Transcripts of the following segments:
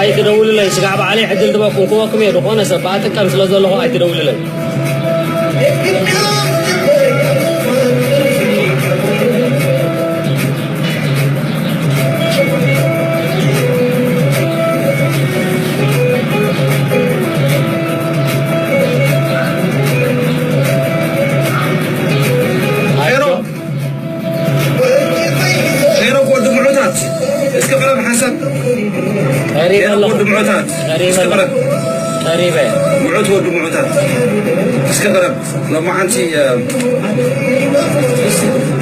ኣይትደውልለይ፣ ስጋዕ ባዕለይ ዕድል ድበኩም ክበኩም እየ። ዝኾነ ሰብ ኣጥቀም ስለ ዘለኹ ኣይትደውልለይ። ሄኖክ ወዲ ምዑታት፣ እስኪ ቅረብ ሓሳብ። ቀሪበ ሄኖክ ኣለኹ። ወዲ ምዑታት፣ ቀሪበ እስኪ ኣለኹ። ቅረብ። ቀሪበ። ምዑት ወዲ ምዑታት፣ እስኪ ቅረብ። ሎማዓንቲ፣ እ፣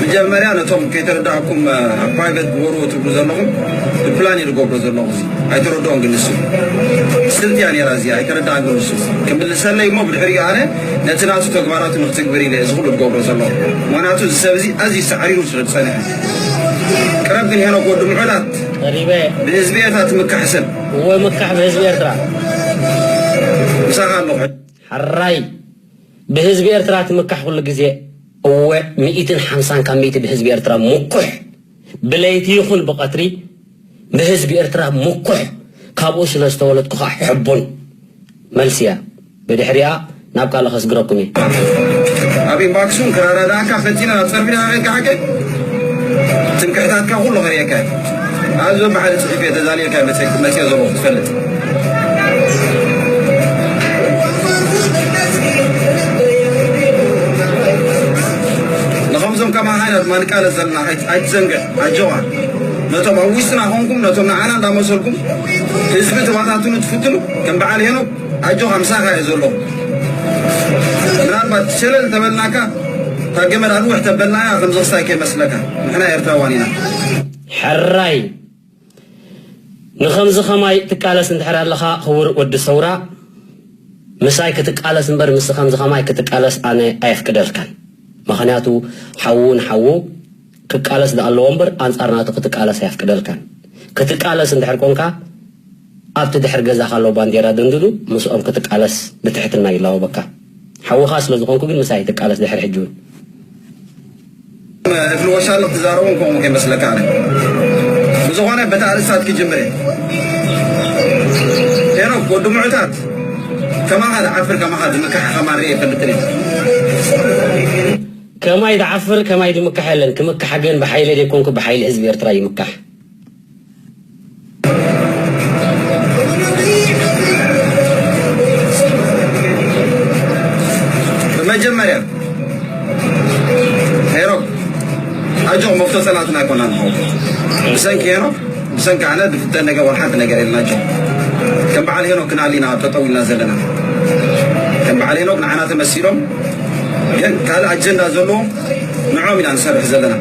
መጀመርያ ነቶም ከይተረዳእኩም፣ እ፣ ኣብ ፕራይቬት ግበርዎ ትብሉ ዘለኹም፣ ብፕላን እየ ዝገብሮ ዘለኹ። እዚ ኣይተረድኦን ግን ንሱ። ስልቲ እያ ነይራ እዚኣ፣ ኣይተረዳእን ግን ንሱ። ክምልሰለይ እሞ ብድሕሪኡ ኣነ ነቲ ናቱ ተግባራቱ ንክትግብር ኢለ እዚ ኩሉ ዝገብሮ ዘለኹ። ምኽንያቱ እዚ ሰብ እዚ ኣዝዩ ሳዕሪሩ ስለ ዝጸንሐ። ቅረብ ግን ሄኖክ ወዲ ምዑላት፣ ቀሪበ። ብህዝቢ እታ ትምካሕ ሰብ። እወ፣ ምካሕ ብህዝቢ ኤርትራ። ምሳኻ ኣለኹ። ሕራይ። ብህዝቢ ኤርትራ ትምካሕ ኩሉ ግዜ። እወ፣ ሚእትን ሓምሳን ካብ ሚእቲ ብህዝቢ ኤርትራ ምኩሕ። ብለይቲ ይኹን ብቐትሪ ብህዝቢ ኤርትራ ምኩሕ። ካብኡ ስለ ዝተወለድኩ ኸኣ ሕቡን። መልሲ እያ። ብድሕሪኣ ናብ ካልእ ከስግረኩም እየ። ኣብ ኢንባክስ እውን ክረዳድኣካ ፈቲና ናብ ጸርፊና ከድካ ሓቀይ ትምክሕታትካ ኩሉ ከርእየካ እየ። ኣብዚ ብሓደ ጽሒፈ እየ ተዛልየካ መጽ-፣ መጽየ ዘለኹ ክትፈልጥ። ንኸምዞም ከማኻ ኢና ድማ ንቃለስ ዘለና፣ ኣይት-፣ ኣይትዘንግዕ፣ ኣጆኻ። ነቶም ኣብ ውሽጥና ኾንኩም፣ ነቶም ንዓና እንዳመሰልኩም ህዝቢ ተባታትኑ ትፍትኑ፣ ከም በዓል ሄኖክ ኣጆኻ ምሳኻ እየ ዘለኹ። ምናልባት ሸለል ተበልናካ፣ እታ ገመድ ኣንውሕ ተበልናያ፣ ከምዚ ክስታይ ከይመስለካ። ንሕና ኤርትራውያን ኢና። ሕራይ። ንኸምዚ ኸማይ ትቃለስ እንድሕር ኣለኻ፣ ክቡር ወዲ ሰውራ፣ ምሳይ ክትቃለስ እምበር፣ ምስ ኸምዚ ኸማይ ክትቃለስ ኣነ ኣየፍቅደልካን። ምኽንያቱ፣ ሓዉ ንሓዉ ክቃለስ ዝኣለዎ እምበር፣ ኣንጻር ናቱ ክትቃለስ ኣየፍቅደልካን። ክትቃለስ እንድሕር ኮንካ፣ ኣብቲ ድሕር ገዛኻ ኣሎ ባንዴራ ደንድኑ፣ ምስኦም ክትቃለስ ብትሕትና ይላወበካ። ሓውኻ ስለ ዝኾንኩ ግን ምሳይ ኣይትቃለስ ድሕሪ ሕጂ እውን። እፍሊ ወሻሎ ክትዛረቦም ከምኡ ከይመስለካ ኣነ። ብዝኾነ በታ ኣርእስታት ክጅምር እየ። ሄኖክ ወዲ ምዑታት፣ ከማኻ ዝዓፍር ከማኻ ዝምካሕ ከማን ርእየ ኣይፈልጥን እየ። ከማይ ዝዓፍር ከማይ ዝምካሕ የለን። ክምካሕ ግን ብሓይሊ ዘይኮንኩ ብሓይሊ ህዝቢ ኤርትራ ይምካሕ። ብመጀመርያ ሄኖክ ኣጆ መፍቶ ጸላትና ኣይኮናን። ብሰንኪ ሄኖክ ብሰንኪ ኣነ ዝፍተን ነገር ወላ ሓንቲ ነገር የለን። ኣጆ ከም በዓል ሄኖክ ክንኣሊ ኢና ጠጠው ኢልና ዘለና። ከም በዓል ሄኖክ ንዓና ተመሲሎም ግን ካልእ ኣጀንዳ ዘለዎም ንዖም ኢና ንሰርሕ ዘለና።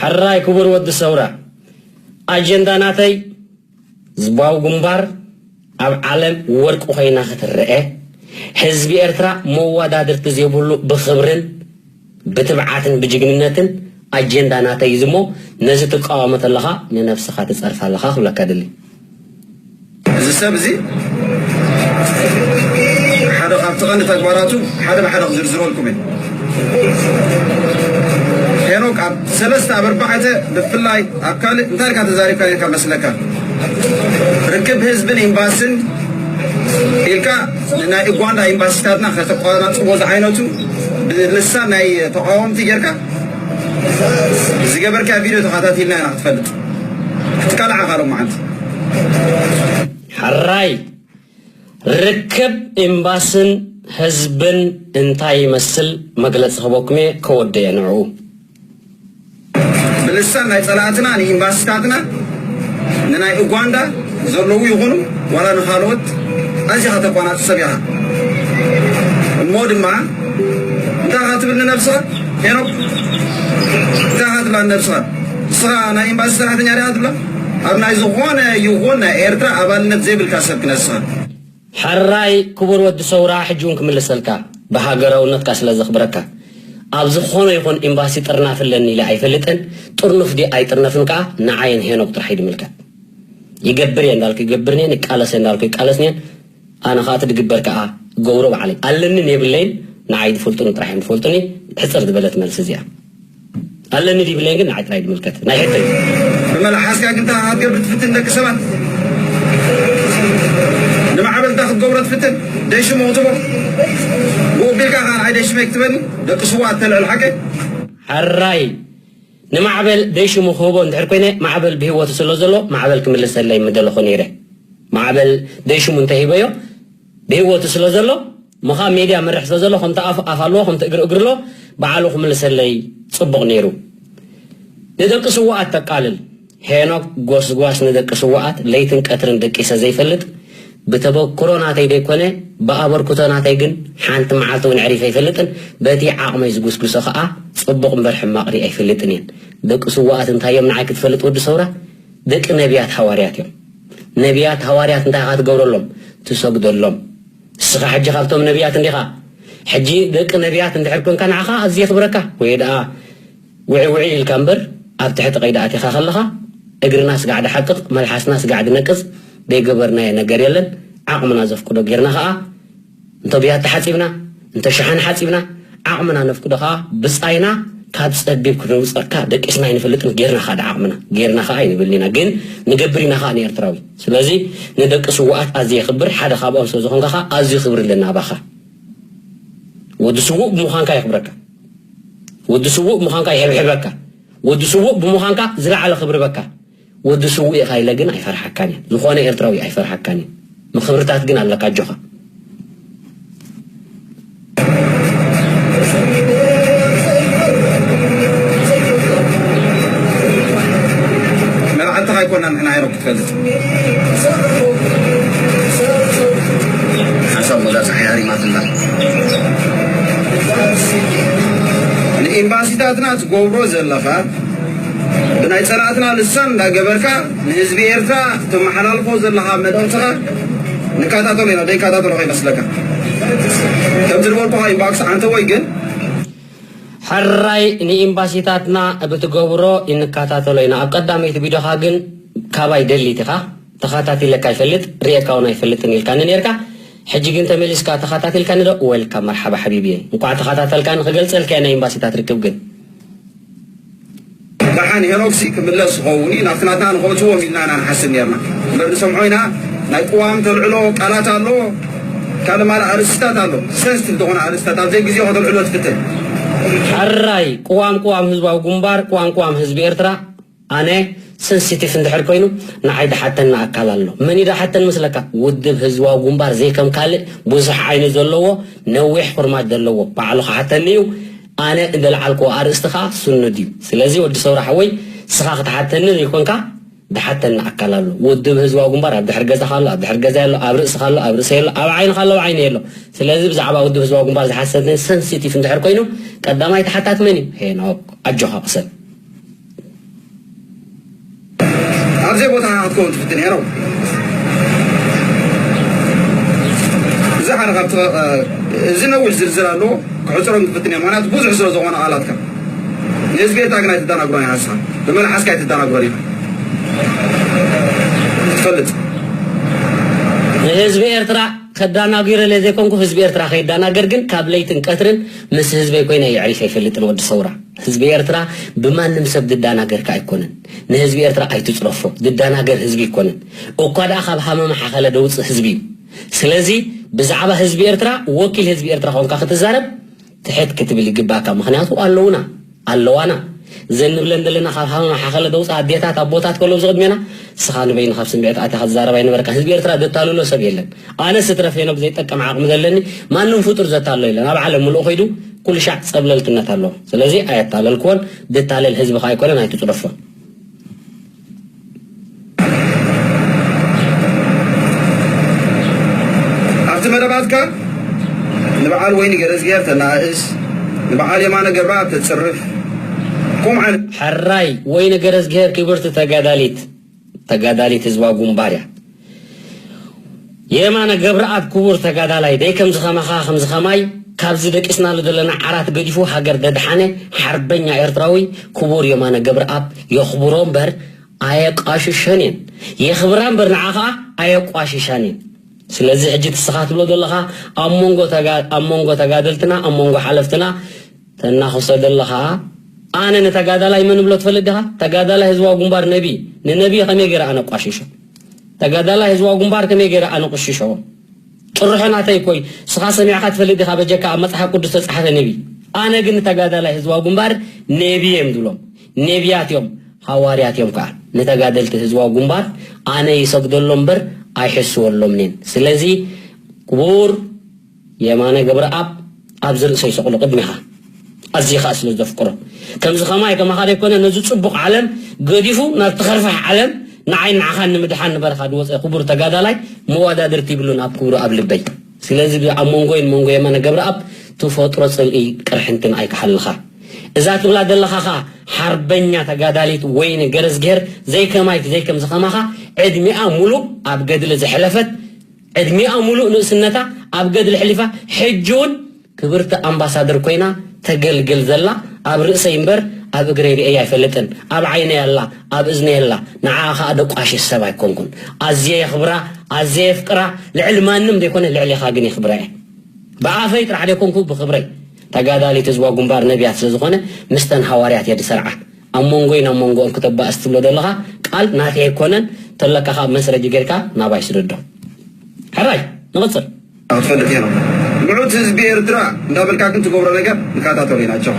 ሕራይ ክቡር ወዲ ሰውራ፣ ኣጀንዳ ናተይ ህዝባዊ ግንባር ኣብ ዓለም ወርቂ ኮይና ክትረአ፣ ህዝቢ ኤርትራ መወዳድርቲ ዘይብሉ ብኽብርን ብትብዓትን ብጅግንነትን ኣጀንዳ ናተይ እዩ እሞ፣ ነዚ ትቃወሞ ተለኻ ንነብስኻ ትጸርፋ ኣለኻ ክብለካ ደሊ። እዚ ሰብ እዚ ሓደ ካብቲ ቀንዲ ተግባራቱ ሓደ ብሓደ ክዝርዝረልኩም እየ። ሄኖክ ኣብ ሰለስተ ኣብ ኣርባዕተ ብፍላይ ኣብ ካልእ እንታይ ኢልካ ተዛሪብካ ኢልካ መስለካ? ርክብ ህዝብን ኤምባስን ኢልካ ንናይ ኡጋንዳ ኤምባሲታትና ከተቋናጽቦ ዝዓይነቱ ብልሳን ናይ ተቃወምቲ ጌርካ ዝገበርካ ቪድዮ ተኸታቲልና ኢና ክትፈልጥ። ክትቃላዕ ኢኻ ሎም መዓልቲ። ሕራይ ርክብ ኤምባስን ህዝብን እንታይ ይመስል መግለጺ ክህበኩም እየ፣ ከወደ እየ ንዕኡ። ብልሳን ናይ ጸላእትና ንኤምባሲታትና ንናይ ኡጋንዳ ዘለዉ ይኹኑ ዋላ ንኻልኦት ኣዚኻ ተቋናጽ ሰብ ኢኻ። እሞ ድማ እንታይ ኢኻ ትብል ንነብስኻ? ሄኖክ እንታይ ኢኻ ትብላ ንነብስኻ? ንስኻ ናይ ኤምባሲ ሰራሕተኛ ዲኻ ትብላ? ኣብ ናይ ዝኾነ ይኹን ናይ ኤርትራ ኣባልነት ዘይብልካ ሰብ ክነስኻ። ሕራይ ክቡር ወዲ ሰውራ፣ ሕጂ እውን ክምልሰልካ ብሃገራውነትካ ስለ ዘኽብረካ። ኣብ ዝኾነ ይኹን ኤምባሲ ጥርናፍ ኣለኒ ኢለ ኣይፈልጥን። ጥርኑፍ ድየ ኣይጥርነፍን ከኣ ንዓይን ሄኖክ ጥራሕ እዩ ዝምልከት። ይገብር እየ እንዳልኩ ይገብርን እየ፣ ንቃለስ እየ እንዳልኩ ይቃለስን እየ። ኣነ ከኣ እቲ ዝግበር ከኣ ገብሮ ባዕለይ። ኣለንን የብለይን ንዓይ ዝፈልጡኒ ጥራሕ እዮም ዝፈልጡኒ። ሕጽር ዝበለት መልሲ እዚኣ። ኣለኒ ድዩ የብለይን ግን ንዓይ ጥራይ ዝምልከት ናይ ሕቶይ። ብመልሓስካ ግን እንታይ ክትገብር ትፍትን ደቂ ሰባት? ንማዕበል እንታይ ክትገብሮ ትፍትን? ደይ ሽሙ ክትቦ? ብኡ ቢልካ ከኣ ንዓይ ደይ ሽመይ ክትበኒ? ደቂ ስዋ እተልዕል ሓቂ? ሕራይ፣ ንማዕበል ደይ ሽሙ ክህቦ እንድሕር ኮይነ፣ ማዕበል ብህይወቱ ስለ ዘሎ፣ ማዕበል ክምልሰለይ ምደለኹ ነይረ። ማዕበል ደይ ሽሙ እንተሂበዮ፣ ብህይወቱ ስለ ዘሎ፣ ምኻ ሜድያ መርሕ ስለ ዘሎ፣ ከምቲ ኣፍ ኣፍ ኣለዎ፣ ከምቲ እግሪ እግሪ ኣሎ፣ ባዕሉ ክምልሰለይ ጽቡቕ ነይሩ። ንደቂ ስውኣት ተቃልል። ሄኖክ ጎስጓስ ንደቂ ስውኣት ለይትን ቀትርን ደቂሰ ዘይፈልጥ፣ ብተበክሮ ናተይ ደይኮነ፣ ብኣበርክቶ ናተይ ግን ሓንቲ መዓልቲ እውን ዕሪፈ ኣይፈልጥን። በቲ ዓቕመይ ዝጉስጉሶ ኸኣ ጽቡቕ እምበር ሕማቕ ርኢ ኣይፈልጥን እየን። ደቂ ስውኣት እንታይ እዮም ንዓይ ክትፈልጥ ወዲ ሰውራ? ደቂ ነቢያት ሃዋርያት እዮም። ነቢያት ሃዋርያት እንታይ ኢኻ ትገብረሎም? ትሰግደሎም። ንስኻ ሕጂ ካብቶም ነቢያት እንዲኻ። ሕጂ ደቂ ነቢያት እንድሕር ኮንካ ንዓኻ ኣዝየ የኽብረካ። ወይ ደኣ ውዒ ውዒ ኢልካ እምበር ኣብ ትሕቲ ቀይዲ ኣቲኻ ከለኻ እግርና ስጋዕ ድሓቅቕ፣ መልሓስና ስጋዕ ድነቅጽ፣ ደይገበርናዮ ነገር የለን። ዓቕምና ዘፍቅዶ ጌርና ኸኣ እንተ ብያቲ ሓጺብና፣ እንተ ሸሓኒ ሓጺብና፣ ዓቕምና ነፍቅዶ ኸኣ ብጻይና ካብ ጸቢብ ክነውጸካ ደቂስና ኣይንፈልጥን። ጌርና ኸኣ ዓቕምና፣ ጌርና ኸኣ ኣይንብልን ኢና። ግን ንገብር ኢና ኸኣ ንኤርትራዊ። ስለዚ ንደቂ ስውኣት ኣዝየ የኽብር፣ ሓደ ካብኦም ስለ ዝኾንካ ኸኣ ኣዝዩ ክብሪ ኣለና ኣባኻ። ወዲ ስዉእ ብምዃንካ የኽብረካ። ወዲ ስዉእ ብምዃንካ ይሕብሕበካ። ወዲ ስዉእ ብምዃንካ ዝለዓለ ክብሪ በካ። ወዲ ስዉእ ኢኻ ኢለ ግን ኣይፈርሓካን እየ። ዝኾነ ኤርትራዊ ኣይፈርሓካን እየ። ምኽብርታት ግን ኣለካ፣ ኣጆኻ። መርዓትኻ ኣይኮናን ንሕና፣ ኣይረኩ ትፈልጥ። ሓሳብ ወዳ ፀሓይ ሃሪማትና። ንኤምባሲታትና ትገብሮ ዘለኻ ብናይ ጸላእትና ልሳን እንዳገበርካ ንህዝቢ ኤርትራ ተመሓላልፎ ዘለኻ መልእኽትኻ ንከታተሎ ኢና፣ ዘይከታተሎ ከይመስለካ። ከምቲ ዝበልኩኻ ኢምባክስ ዓንተቦይ ግን ሕራይ ንኤምባሲታትና ብትገብሮ ይንከታተሎ ኢና። ኣብ ቀዳመይቲ ቪድዮኻ ግን ካባይ ደሊት ኢኻ፣ ተኸታቲለካ ይፈልጥ፣ ርእየካ እውን ኣይፈልጥን ኢልካኒ ነርካ። ሕጂ ግን ተመሊስካ ተኸታቲልካኒ ዶ? ዌልካም፣ መርሓባ ሓቢቢ። እንቋዕ ተኸታተልካኒ ክገልጸልካ እየ ናይ ኤምባሲታት ርክብ ግን። ደሓን ሄኖክሲ ክምለስ ዝኸውን እዩ፣ ናብቲ ናትና ንኸእትዎም ኢልና ኢና ንሓስብ ነርና። እምበር ንሰምዖ ኢና፣ ናይ ቅዋም ተልዕሎ ቃላት ኣሎ፣ ካልእ ማል ኣርእስታት ኣሎ። ሰንስቲቭ ዝኾነ ኣርእስታት ኣብ ዘይግዜኡ ከተልዕሎ ትፍትን። ሕራይ፣ ቅዋም፣ ቅዋም ህዝባዊ ግንባር፣ ቅዋም፣ ቅዋም ህዝቢ ኤርትራ፣ ኣነ ሰንሲቲቭ እንድሕር ኮይኑ ንዓይ ድሓተኒ ኣካል ኣሎ። መን እዩ ድሓተኒ መስለካ? ውድብ ህዝባዊ ግንባር ዘይከም ካልእ ብዙሕ ዓይኒ ዘለዎ ነዊሕ ኩርማጅ ዘለዎ ባዕሉ ክሓተኒ እዩ። ኣነ እንደልዓልክዎ ኣርእስቲ ኸኣ ስኑድ እዩ። ስለዚ ወዲ ሰውራ ሓወይ፣ ስኻ ክትሓተኒ ዘይኮንካ ድሓተኒ ኣካል ኣሎ። ውድብ ህዝባዊ ግንባር ኣብ ድሕር ገዛኻ ኣሎ፣ ኣብ ድሕር ገዛይ ኣሎ፣ ኣብ ርእስኻ ኣሎ፣ ኣብ ርእሰይ ኣሎ፣ ኣብ ዓይንኻ ኣሎ፣ ኣብ ዓይነይ ኣሎ። ስለዚ ብዛዕባ ውድብ ህዝባዊ ግንባር ዝሓሰኒ ሰንሲቲቭ እንድሕር ኮይኑ ቀዳማይ ተሓታት መን እዩ? ሄኖክ። ኣጆኻ ቅሰን። ኣብ ዘይቦታኻ ክትከውን ትፍትን፣ ሄኖክ። እዚ ሓደ ካብቲ፣ እ፣ እዚ ነዊሕ ዝርዝር ኣለዎ፣ ክሕጽሮም ትፍትን እየ፣ ምኽንያቱ ብዙሕ ስለ ዝኾነ ቃላትካ። ንህዝቢ ኤርትራ ግን ኣይትደናግሮን ኢኻ፣ ንስኻ ብመልሓስካ ኣይትደናግሮን ኢኻ። ትፈልጥ። ንህዝቢ ኤርትራ ከዳናግረለ ዘይኮንኩ፣ ህዝቢ ኤርትራ ከይዳናገር ግን ካብ ለይትን ቀትርን ምስ ህዝበይ ኮይነ የዕሪፈ ኣይፈልጥን፣ ወዲ ሰውራ። ህዝቢ ኤርትራ ብማንም ሰብ ዝዳናገር ከኣ ኣይኮነን። ንህዝቢ ኤርትራ ኣይትጽረፎ። ዝዳናገር ህዝቢ ኣይኮነን። እኳ ደኣ ካብ ሃመማ ሓኸለ ደውጽእ ህዝቢ እዩ። ስለዚ ብዛዕባ ህዝቢ ኤርትራ፣ ወኪል ህዝቢ ኤርትራ ኮንካ ክትዛረብ ትሕት ክትብል ይግባእካ። ምኽንያቱ ኣለውና፣ ኣለዋና። እዘን ንብለን ዘለና ካብ ሃመማ ሓኸለ ደውጽእ ኣዴታት፣ ኣቦታት ከለዉ ዝቕድሜና፣ ንስኻ ንበይንኻ ኣብ ስምዒት ኣቲኻ ትዛረብ ኣይነበርካ። ህዝቢ ኤርትራ ዘታልሎ ሰብ የለን። ኣነስ እትረፍ ሄኖክ ዘይጠቅም ዓቕሚ ዘለኒ ማንም ፍጡር ዘታሎ የለን። ኣብ ዓለም ምሉእ ከይዱ ኩሉ ሻዕ ጸብለልትነት ኣለዎ። ስለዚ ኣየታለልክዎን፣ ድታለል ህዝቢ ከኣ ኣይኮነን፣ ኣይትጽረፎን። ኣብቲ መደባትካ ንበዓል ወይኒ ገረዝግሄር ተናእስ፣ ንበዓል የማነ ገብረኣብ ተጽርፍ፣ ከምኡ ዓይነት ሕራይ ወይኒ ገረዝግሄር ክብርቲ ተጋዳሊት፣ ተጋዳሊት ህዝባዊ ግንባር እያ። የማነ ገብረኣብ ክቡር ተጋዳላይ፣ ደይ ከምዚ ኸማኻ ከምዚ ኸማይ ካብዚ ደቂስናሉ ዘለና ዓራት ገዲፉ ሃገር ደድሓነ ሓርበኛ ኤርትራዊ ክቡር የማነ ገብረኣብ የኽብሮ እምበር ኣየቋሽሾን እየን። የኽብራ እምበር ንዓ ኸኣ ኣየቋሽሻን እየን። ስለዚ ሕጂ እቲ ንስኻ ትብሎ ዘለኻ ኣብ መንጎ ተጋ-፣ ኣብ መንጎ ተጋደልትና፣ ኣብ መንጎ ሓለፍትና ተናኽሶ ዘለኻ፣ ኣነ ንተጋዳላይ መን እብሎ ትፈልጥ ዲኻ? ተጋዳላይ ህዝባዊ ግንባር ነቢ፣ ንነቢ ከመይ ገይረ ኣነ ኣቋሽሾ? ተጋዳላይ ህዝባዊ ግንባር ከመይ ገይረ ኣነቑሽሾ? ጭርሖ ናተይ እኮይ፣ ስኻ ሰሚዕካ ትፈልጥ ዲኻ? በጀካ ኣብ መጽሓፍ ቅዱስ ተጻሓፈ ነቢ። ኣነ ግን ንተጋዳላይ ህዝባዊ ግንባር ነቢ እዮም ዝብሎም። ነቢያት እዮም፣ ሃዋርያት እዮም ከኣ። ንተጋደልቲ ህዝባዊ ግንባር ኣነ ይሰግደሎም እምበር ኣይሕስወሎምንን። ስለዚ ክቡር የማነ ገብረኣብ ኣብዚ ርእሰይ ሰቕሎ ቅድሚኻ። ኣዝየ ኸኣ ስለ ዘፍቅሮ። ከምዚ ኸማይ ከማኻ ዘይኮነ ነዚ ጽቡቕ ዓለም ገዲፉ ናብ ትኸርፋሕ ዓለም ንዓይ ንዓኻን ንምድሓን ንበረኻ ዝወጸ ክቡር ተጋዳላይ መወዳድርቲ ይብሉን ኣብ ክብሩ ኣብ ልበይ። ስለዚ ኣብ መንጎይን መንጎ የማነ ገብረኣብ ትፈጥሮ ጽልኢ ቅርሕንትን ኣይከሓልልኻ። እዛ ትብላ ዘለኻ ኸኣ ሓርበኛ ተጋዳሊት ወይኒ ገረዝግሄር ዘይከማይት ዘይከምዚ ኸማኻ ዕድሚኣ ሙሉእ ኣብ ገድሊ ዘሕለፈት ዕድሚኣ ሙሉእ ንእስነታ ኣብ ገድሊ ኣሕሊፋ ሕጂ እውን ክብርቲ ኣምባሳደር ኮይና ተገልግል ዘላ ኣብ ርእሰይ እምበር ኣብ እግረይ ርእየያ ኣይፈልጥን። ኣብ ዓይነይ ኣላ፣ ኣብ እዝነይ ኣላ። ንዓኣ ኸኣ ደቋሽሽ ሰብ ኣይኮንኩን። ኣዝየ የኽብራ፣ ኣዝየ የፍቅራ፣ ልዕሊ ማንም ዘይኮነ ልዕሌኻ ግን የኽብራ እየ። ብኣፈይ ጥራሕ ዘይኮንኩ ብኽብረይ። ተጋዳሊት ህዝባዊ ግንባር ነቢያት ስለ ዝኾነ ምስተን ሃዋርያት እየ ዝሰርዓ። ኣብ መንጎይ ናብ መንጎኦም ክተባእስ ትብሎ ዘለኻ ቃል ናተይ ኣይኮነን። ተለካ ካብ መስረጂ ጌርካ ናባይ ስደዶ። ሕራይ ንቕጽል። ክትፈልጥ እየ ነው። ምዑት ህዝቢ ኤርትራ እንዳበልካ ግን ትገብሮ ነገር ንከታተሎ ኢና። ቸኻ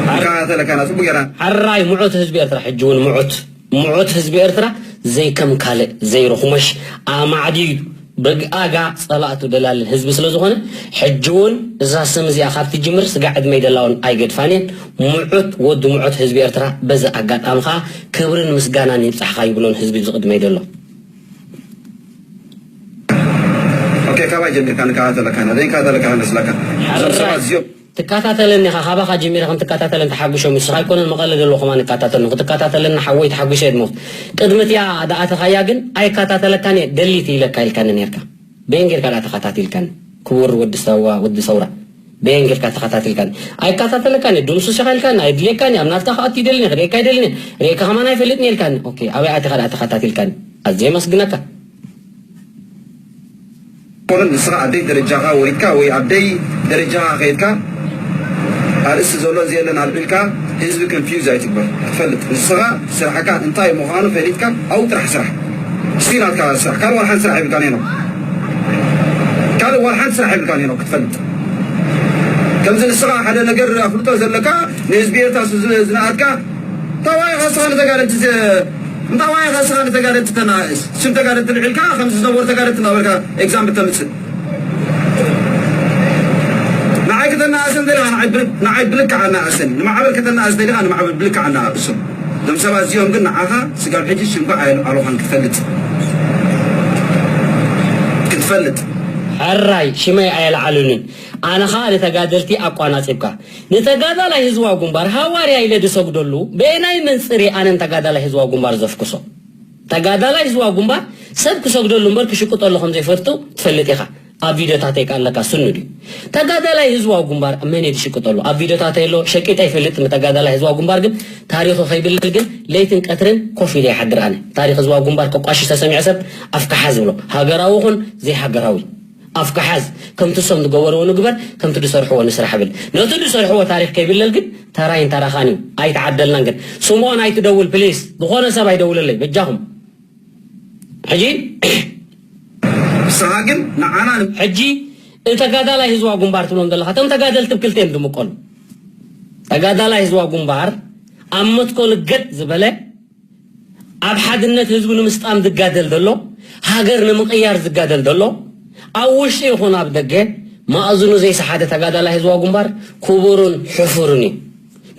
ንከታተለካ ኢና ጽቡቅ ጌርና። ሕራይ ምዑት ህዝቢ ኤርትራ፣ ሕጂ እውን ምዑት፣ ምዑት ህዝቢ ኤርትራ ዘይከም ካልእ ዘይርኹመሽ ኣማዕድዩ በግኣጋ ጸላእቱ ደላልል ህዝቢ ስለ ዝኾነ፣ ሕጂ እውን እዛ ስም እዚኣ ካብ ትጅምር ስጋ ዕድመይ ደላውን ኣይገድፋን እየን። ምዑት ወዲ ምዑት ህዝቢ ኤርትራ፣ በዚ ኣጋጣሚ ኸኣ ክብርን ምስጋናን ይብጻሕኻ ይብሎን ህዝቢ እዚ ቅድመይ ደሎ። ኦኬ፣ ካባይ ጀሚርካ ንከታተለካ ኢና፣ ዘይንከታተለካ ከነስለካ። እዞም ሰባት እዚኦም ትከታተለኒ ኢኻ፣ ካባኻ ጀሚረ ከም ትከታተለን ተሓጉሾም፣ ንስኻ ኣይኮነን መቐለ ዘለኹ ከማን ይከታተሉ፣ ክትከታተለኒ ሓወይ ተሓጒሰ እየ ድሞት። ቅድሚ እቲኣ ዝኣተኻያ ግን ኣይከታተለካን እየ፣ ደሊት ኢለካ ኢልካኒ ነርካ። በየን ጌርካ ደኣ ተኸታቲልካኒ? ክቡር ወዲ ሰዋ-፣ ወዲ ሰውራ፣ በየን ጌርካ ተኸታቲልካኒ? ኣይከታተለካን እየ፣ ድምሱስ ኢኻ ኢልካኒ፣ ኣይድልየካን እየ፣ ኣብ ናትካ ክኣቱ ይደልን እየ፣ ክርእየካ ይደልን እየ፣ ርእየካ ከማን ኣይፈልጥን እየ ኢልካኒ። ኦኬ፣ ኣበይ ኣቲኻ ደኣ ተኸታቲልካኒ? ኣዝየ የመስግነካ። ኮነ ንስኻ ኣብ ደይ ደረጃኻ ወሪድካ ወይ ኣብ ደይ ደረጃኻ ከይድካ ኣርእስቲ ዘሎ እዚ የለን ኣልዒልካ ህዝቢ ኮንፊውዝ ኣይትግበር። ክትፈልጥ ንስኻ ስራሕካ እንታይ ምዃኑ ፈሊጥካ ኣብኡ ጥራሕ ስራሕ። እስቲ ናትካ ስራሕ። ካልእ ዋላ ሓንቲ ስራሕ የብልካን ሄኖክ። ካልእ ዋላ ሓንቲ ስራሕ የብልካን ሄኖክ ክትፈልጥ። ከምዚ ንስኻ ሓደ ነገር ኣፍልጦ ዘለካ ንህዝቢ ኤርትራ ዝናኣትካ እንታይ ዋይ ኢኻ ንስኻ ንተጋደልቲ ዝ-፣ እንታይ ዋይ ኢኻ ንስኻ ንተጋደልቲ ተናእስ? ሽም ተጋደልቲ ልዕልካ፣ ከምዚ ዝነበሩ ተጋደልቲ እናበልካ ኤግዛምፕል ተምጽእ። ንዓይ ከተናእሰን ደሊኻ፣ ንዓይ ብል-፣ ንዓይ ብልክዕ ኣናእሰን። ንማዕበል ከተናእስ ደሊኻ፣ ንማዕበል ብልክዕ ኣናእሶም። እዞም ሰባት እዚኦም ግን ንዓኻ ስጋብ ሕጂ ሽምካ ኣየልዓሉኻን ክትፈልጥ። ክትፈልጥ። ሕራይ ሽመይ ኣየልዓሉንን። ኣነ ኸኣ ንተጋደልቲ ኣቋናጺብካ። ንተጋዳላይ ህዝባዊ ግንባር ሃዋርያ ኢለ ዝሰግደሉ በየናይ መንጽር እየ ኣነን ተጋዳላይ ህዝባዊ ግንባር ዘፍክሶ? ተጋዳላይ ህዝባዊ ግንባር ሰብ ክሰግደሉ እምበር ክሽቅጠሉ ከም ዘይፈቱ ትፈልጥ ኢኻ። ኣብ ቪድዮታተይ ከኣ ኣለካ፣ ስኑ ድዩ? ተጋዳላይ ህዝባዊ ግንባር መን እየ ዝሽቅጠሉ? ኣብ ቪድዮታተይ ኣሎ፣ ሸቂጠ ኣይፈልጥን። ንተጋዳላይ ህዝባዊ ግንባር ግን ታሪኹ ከይብለል ግን ለይትን ቀትርን ኮፍ ኢለ ይሓድር ኣነ። ታሪኽ ህዝባዊ ግንባር ከቋሽሽ ተሰሚዐ ሰብ ኣፍካ ሓዝ ብሎ። ሃገራዊ ኹን ዘይሃገራዊ። ኣፍካ ሓዝ፣ ከምቲ እሶም ዝገበርዎ ንግበር፣ ከምቲ ዝሰርሕዎ ንስራሕ ብል። ነቲ ዝሰርሕዎ ታሪኽ ከይብለል ግን ተራይን ተራኻን እዩ፣ ኣይተዓደልናን። ግን ስምኦን ኣይትደውል ፕሊስ፣ ዝኾነ ሰብ ኣይደውለለይ በጃኹም። ሕጂ ንስኻ ግን ንዓና ን- ሕጂ ተጋዳላይ ህዝባዊ ግንባር ትብሎም ዘለኻ፣ እቶም ተጋደልቲ ብክልተ እዮም ዝምቀሉ። ተጋዳላይ ህዝባዊ ግንባር ኣብ መትከሉ ገጥ ዝበለ ኣብ ሓድነት ህዝቡ ንምስጣም ዝጋደል ዘሎ፣ ሃገር ንምቕያር ዝጋደል ዘሎ፣ ኣብ ውሽጢ ይኹን ኣብ ደገ፣ ማእዝኑ ዘይሰሓደ ተጋዳላይ ህዝባዊ ግንባር ክቡርን ሕፉርን እዩ።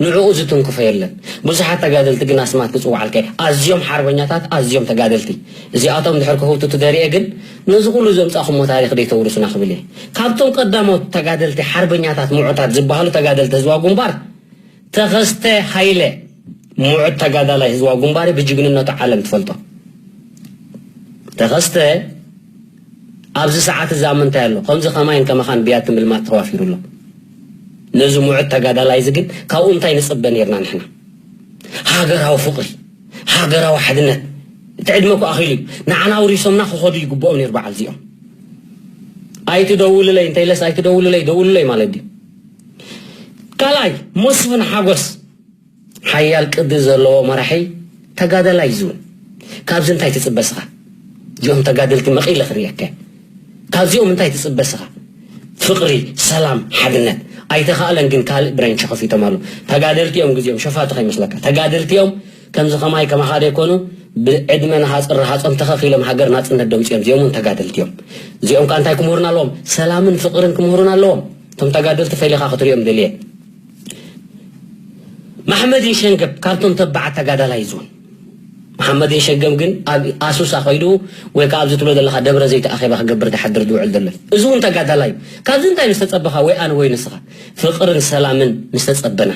ንዕኡ ዝትንክፎ የለን። ብዙሓት ተጋደልቲ ግን ኣስማት ክጽውዓልካ እየ። ኣዝዮም ሓርበኛታት፣ ኣዝዮም ተጋደልቲ። እዚኣቶም ድሕር ክህውትቱ ደሪኤ ግን፣ ነዚ ኩሉ ዘምጻእኹሞ ታሪኽ ደይተውርሱና ክብል እየ። ካብቶም ቀዳሞት ተጋደልቲ ሓርበኛታት ምዑታት ዝበሃሉ ተጋደልቲ ህዝባዊ ግንባር፣ ተኸስተ ሃይለ፣ ምዑት ተጋዳላይ ህዝባዊ ግንባር ብጅግንነቱ ዓለም ትፈልጦ። ተኸስተ ኣብዚ ሰዓት እዚ ኣብ ምንታይ ኣሎ? ከምዚ ከማይን ከማኻን ብያቲ ምልማት ተዋፊሩ ኣሎ። ነዚ ምዑት ተጋዳላይ እዚ ግን ካብኡ እንታይ ንጽበ ነይርና ንሕና? ሃገራዊ ፍቕሪ፣ ሃገራዊ ሓድነት። እቲ ዕድመ እኮ ኣኺሉ እዩ። ንዓና ኣውሪሶምና ክኸዱ ይግብኦም ነይሩ በዓል እዚኦም። ኣይትደውልለይ እንተኢለስ ኣይትደውልለይ፣ ደውልለይ ማለት ድዩ? ካልኣይ፣ መስፍን ሓጎስ ሓያል ቅዲ ዘለዎ መራሒ ተጋዳላይ እዩ ዝብል። ካብዚ እንታይ ትጽበ ስኻ? እዚኦም ተጋደልቲ መቒለ ክርእየካ እየ። ካብዚኦም እንታይ ትጽበ ስኻ? ፍቕሪ፣ ሰላም፣ ሓድነት። ኣይተኻእለን ግን ካልእ ብሬንች ከፊቶም ኣለዉ። ተጋደልቲ እዮም ግዜኦም፣ ሸፋቱ ከይመስለካ። ተጋደልቲ እዮም። ከምዚ ከማይ ከማኻ ዘይኮኑ፣ ብዕድመ ንሃጽ ረሃጾም ተኸኺሎም ሃገር ናጽነት ደምጺኦም። እዚኦም እውን ተጋደልቲ እዮም። እዚኦም ከኣ እንታይ ክምህሩና ኣለዎም? ሰላምን ፍቕርን ክምህሩና ኣለዎም። እቶም ተጋደልቲ ፈሊኻ ክትሪኦም ደልየ። መሓመዲን ሸንገብ ካብቶም ተባዓት ተጋዳላይ እዚውን። መሓመዲን ሸንገብ ግን ኣብ ኣሱሳ ከይዱ ወይ ከዓ ኣብዚ ትብሎ ዘለኻ ደብረ ዘይት ኣኼባ ክገብር ዝሓድር ዝውዕል ዘሎ። እዚ እውን ተጋዳላይ እዩ። ካብዚ እንታይ ምስ ተጸበኻ ወይ ኣነ ወይ ንስኻ? ፍቕርን ሰላምን ምስ ተጸበና።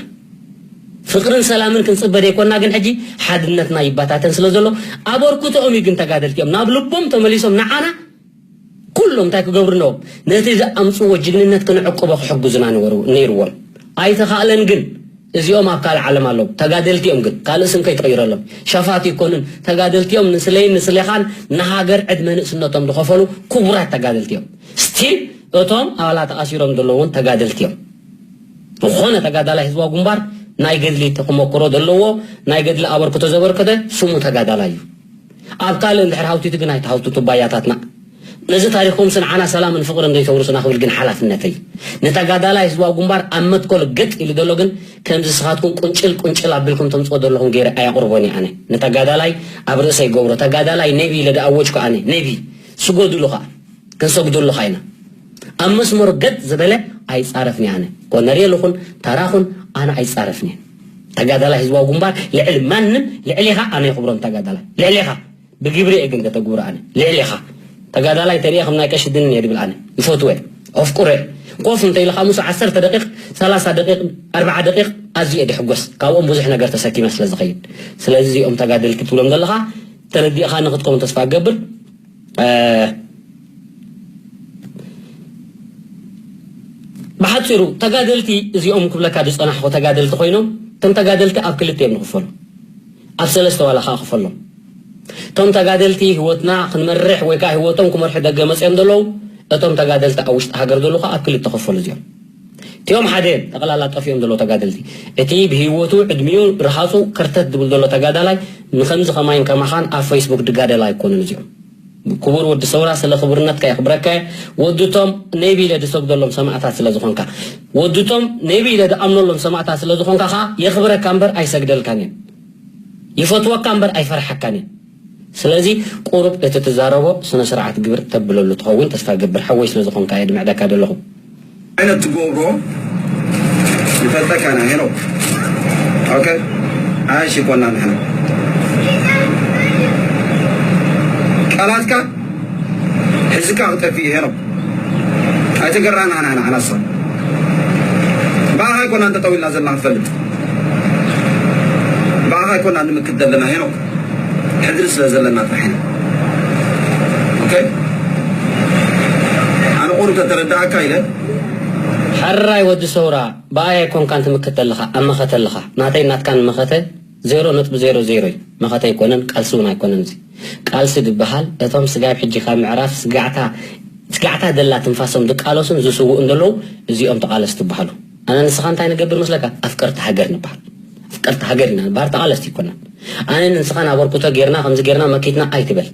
ፍቕርን ሰላምን ክንጽበ ዘይኮንና ግን ሕጂ ሓድነትና ይበታተን ስለ ዘሎ ኣበርክቶኦም እዩ ግን ተጋደልቲ እዮም። ናብ ልቦም ተመሊሶም ንዓና ኩሎም እንታይ ክገብሩ ኣለዎም? ነቲ ዝኣምጽዎ ጅግንነት ክንዕቅቦ ክሕግዙና ነበሩ-፣ ነይርዎም። ኣይተኻእለን ግን እዚኦም ኣብ ካልእ ዓለም ኣለዉ። ተጋደልቲ እዮም ግን ካልእ ስም ከይትቕይረሎም። ሸፋት ይኮኑን ተጋደልቲ እዮም። ንስለይን ንስሌኻን ንሃገር ዕድመ ንእስነቶም ዝኸፈሉ ክቡራት ተጋደልቲ እዮም። ስቲል እቶም ኣባላት ኣሲሮም ዘለዉ እውን ተጋደልቲ እዮም። ዝኾነ ተጋዳላይ ህዝባዊ ግንባር ናይ ገድሊ ተመክሮ ዘለዎ፣ ናይ ገድሊ ኣበርክቶ ዘበርከተ ስሙ ተጋዳላይ እዩ። ኣብ ካልእ እንድሕር ሃውቲቱ ግን ኣይትሃውትቱ ባያታትና። ነዚ ታሪኽኩም ስንዓና ሰላምን ፍቕርን ዘይተውርሱና ክብል ግን ሓላፍነተይ። ንተጋዳላይ ህዝባዊ ግንባር ኣብ መትከሉ ገጥ ኢሉ ዘሎ ግን ከምዚ ስኻትኩም ቁንጭል ቁንጭል ኣቢልኩም ተምጽኦ ዘለኹም ገይረ ኣየቕርቦን እየ ኣነ። ንተጋዳላይ ኣብ ርእሰይ ገብሮ፣ ተጋዳላይ ነቢ ኢለ ድኣወጅኩ ኣነ። ነቢ ስገዱሉ ኸኣ። ክንሰግደሉ ኸኣ ኢና። ኣብ መስመሩ ገጥ ዝበለ ኣይጻረፍን እየ ኣነ። ኮነሬል ይኹን ተራ ኹን ኣነ ኣይጻረፍን እየ። ተጋዳላይ ህዝባዊ ግንባር ልዕሊ ማንም፣ ልዕሌኻ ኣነ የኽብሮም ተጋዳላይ። ልዕሌኻ ብግብሪ እየ ግን ከተግብሮ ኣነ። ልዕሌኻ ተጋዳላይ ተሪኤ ከም ናይ ቀሺ ድንን እየ ድብል ኣነ። ይፈትዎ እየ። ኣፍቅሮ እየ። ኮፍ እንተ ኢልኻ ምስ ዓሰርተ ደቂቕ፣ ሰላሳ ደቂቕ፣ ኣርብዓ ደቂቕ ኣዝየ እየ ድሕጎስ። ካብኦም ብዙሕ ነገር ተሰኪመ ስለ ዝኸይድ። ስለዚ እዚኦም ተጋደልቲ ትብሎም ዘለኻ ተረዲእኻ ንኽትከውን ተስፋ እገብር። እ፣ ብሓጺሩ ተጋደልቲ እዚኦም ክብለካ ዝጸናሕኹ ተጋደልቲ ኮይኖም፣ እቶም ተጋደልቲ ኣብ ክልተ እዮም ዝኽፈሉ። ኣብ ሰለስተ ዋላ ከኣ ክፈሎም። እቶም ተጋደልቲ ህይወትና ክንመርሕ ወይ ከኣ ህይወቶም ክመርሑ ደገ መጽኦም ዘለዉ፣ እቶም ተጋደልቲ ኣብ ውሽጢ ሃገር ዘለዉ ከኣ ኣብ ክልተ ክፈሉ እዚኦም። እቲኦም ሓደ ጠቕላላ ጠፊኦም ዘለዉ ተጋደልቲ። እቲ ብህይወቱ፣ ዕድሚኡ፣ ርሃጹ ከርተት ዝብል ዘሎ ተጋዳላይ ንኸምዚ ከማይን ከማኻን ኣብ ፌስቡክ ድጋደል ኣይኮኑን እዚኦም። ክቡር ወዲ ሰውራ፣ ስለ ክቡርነትካ የኽብረካ እየ። ወድቶም ነቢ ኢለ ዝሰግደሎም ሰማእታት ስለ ዝኾንካ፣ ወድቶም ነቢ ኢለ ዝኣምነሎም ሰማእታት ስለ ዝኾንካ ኸዓ የኽብረካ እምበር ኣይሰግደልካን እየ። ይፈትወካ እምበር ኣይፈርሓካን እየ። ስለዚ ቁሩብ እቲ ትዛረቦ ስነ ስርዓት ግብር ተብለሉ ትኸውን ተስፋ ገብር። ሓወይ ስለ ዝኾንካ እየ ድምዕደካ ዘለኹ። ዓይነት ትገብሮ ንፈልጠካ ኢና ሄኖክ። ኦኬ፣ ኣሽ ይኮና ንሕና ቃላትካ ሕዝካ ክጠፊ ሄኖክ። ኣይተገራና ንሕና ንዓና ሰብ ብኣኻ ይኮና እንተጠዊልና ዘለና ክትፈልጥ ብኣኻ ይኮና ንምክት ዘለና ሄኖክ። ሕድሪ ስለ ዘለና ጥራሕ ኢና። ኦኬ፣ ኣነ ቁሩብ ተተረዳእካ ኢለ ሕራይ ወዲ ሰውራ ብኣይ ኣይኮንካን ትምክት ኣለኻ፣ ኣብ መኸተ ኣለኻ። ናተይ ናትካን መኸተ ዜሮ ነጥቢ ዜሮ ዜሮ እዩ። መኸተ ኣይኮነን፣ ቃልሲ እውን ኣይኮነን። እዚ ቃልሲ ዝበሃል እቶም ስጋብ ሕጂ ካብ ምዕራፍ ስጋዕታ ስጋዕታ ደላ ትንፋሶም ዝቃለሱን ዝስውኡን ዘለዉ እዚኦም ተቓለስቲ ይበሃሉ። ኣነ ንስኻ እንታይ ንገብር መስለካ? ኣፍቀርቲ ሃገር ንበሃል። ኣፍቀርቲ ሃገር ኢና ንበሃል፣ ተቓለስቲ ኣይኮናን። ኣነ ንስኻን ኣበርክቶ ጌርና ከምዚ ጌርና መኪትና ኣይትበል።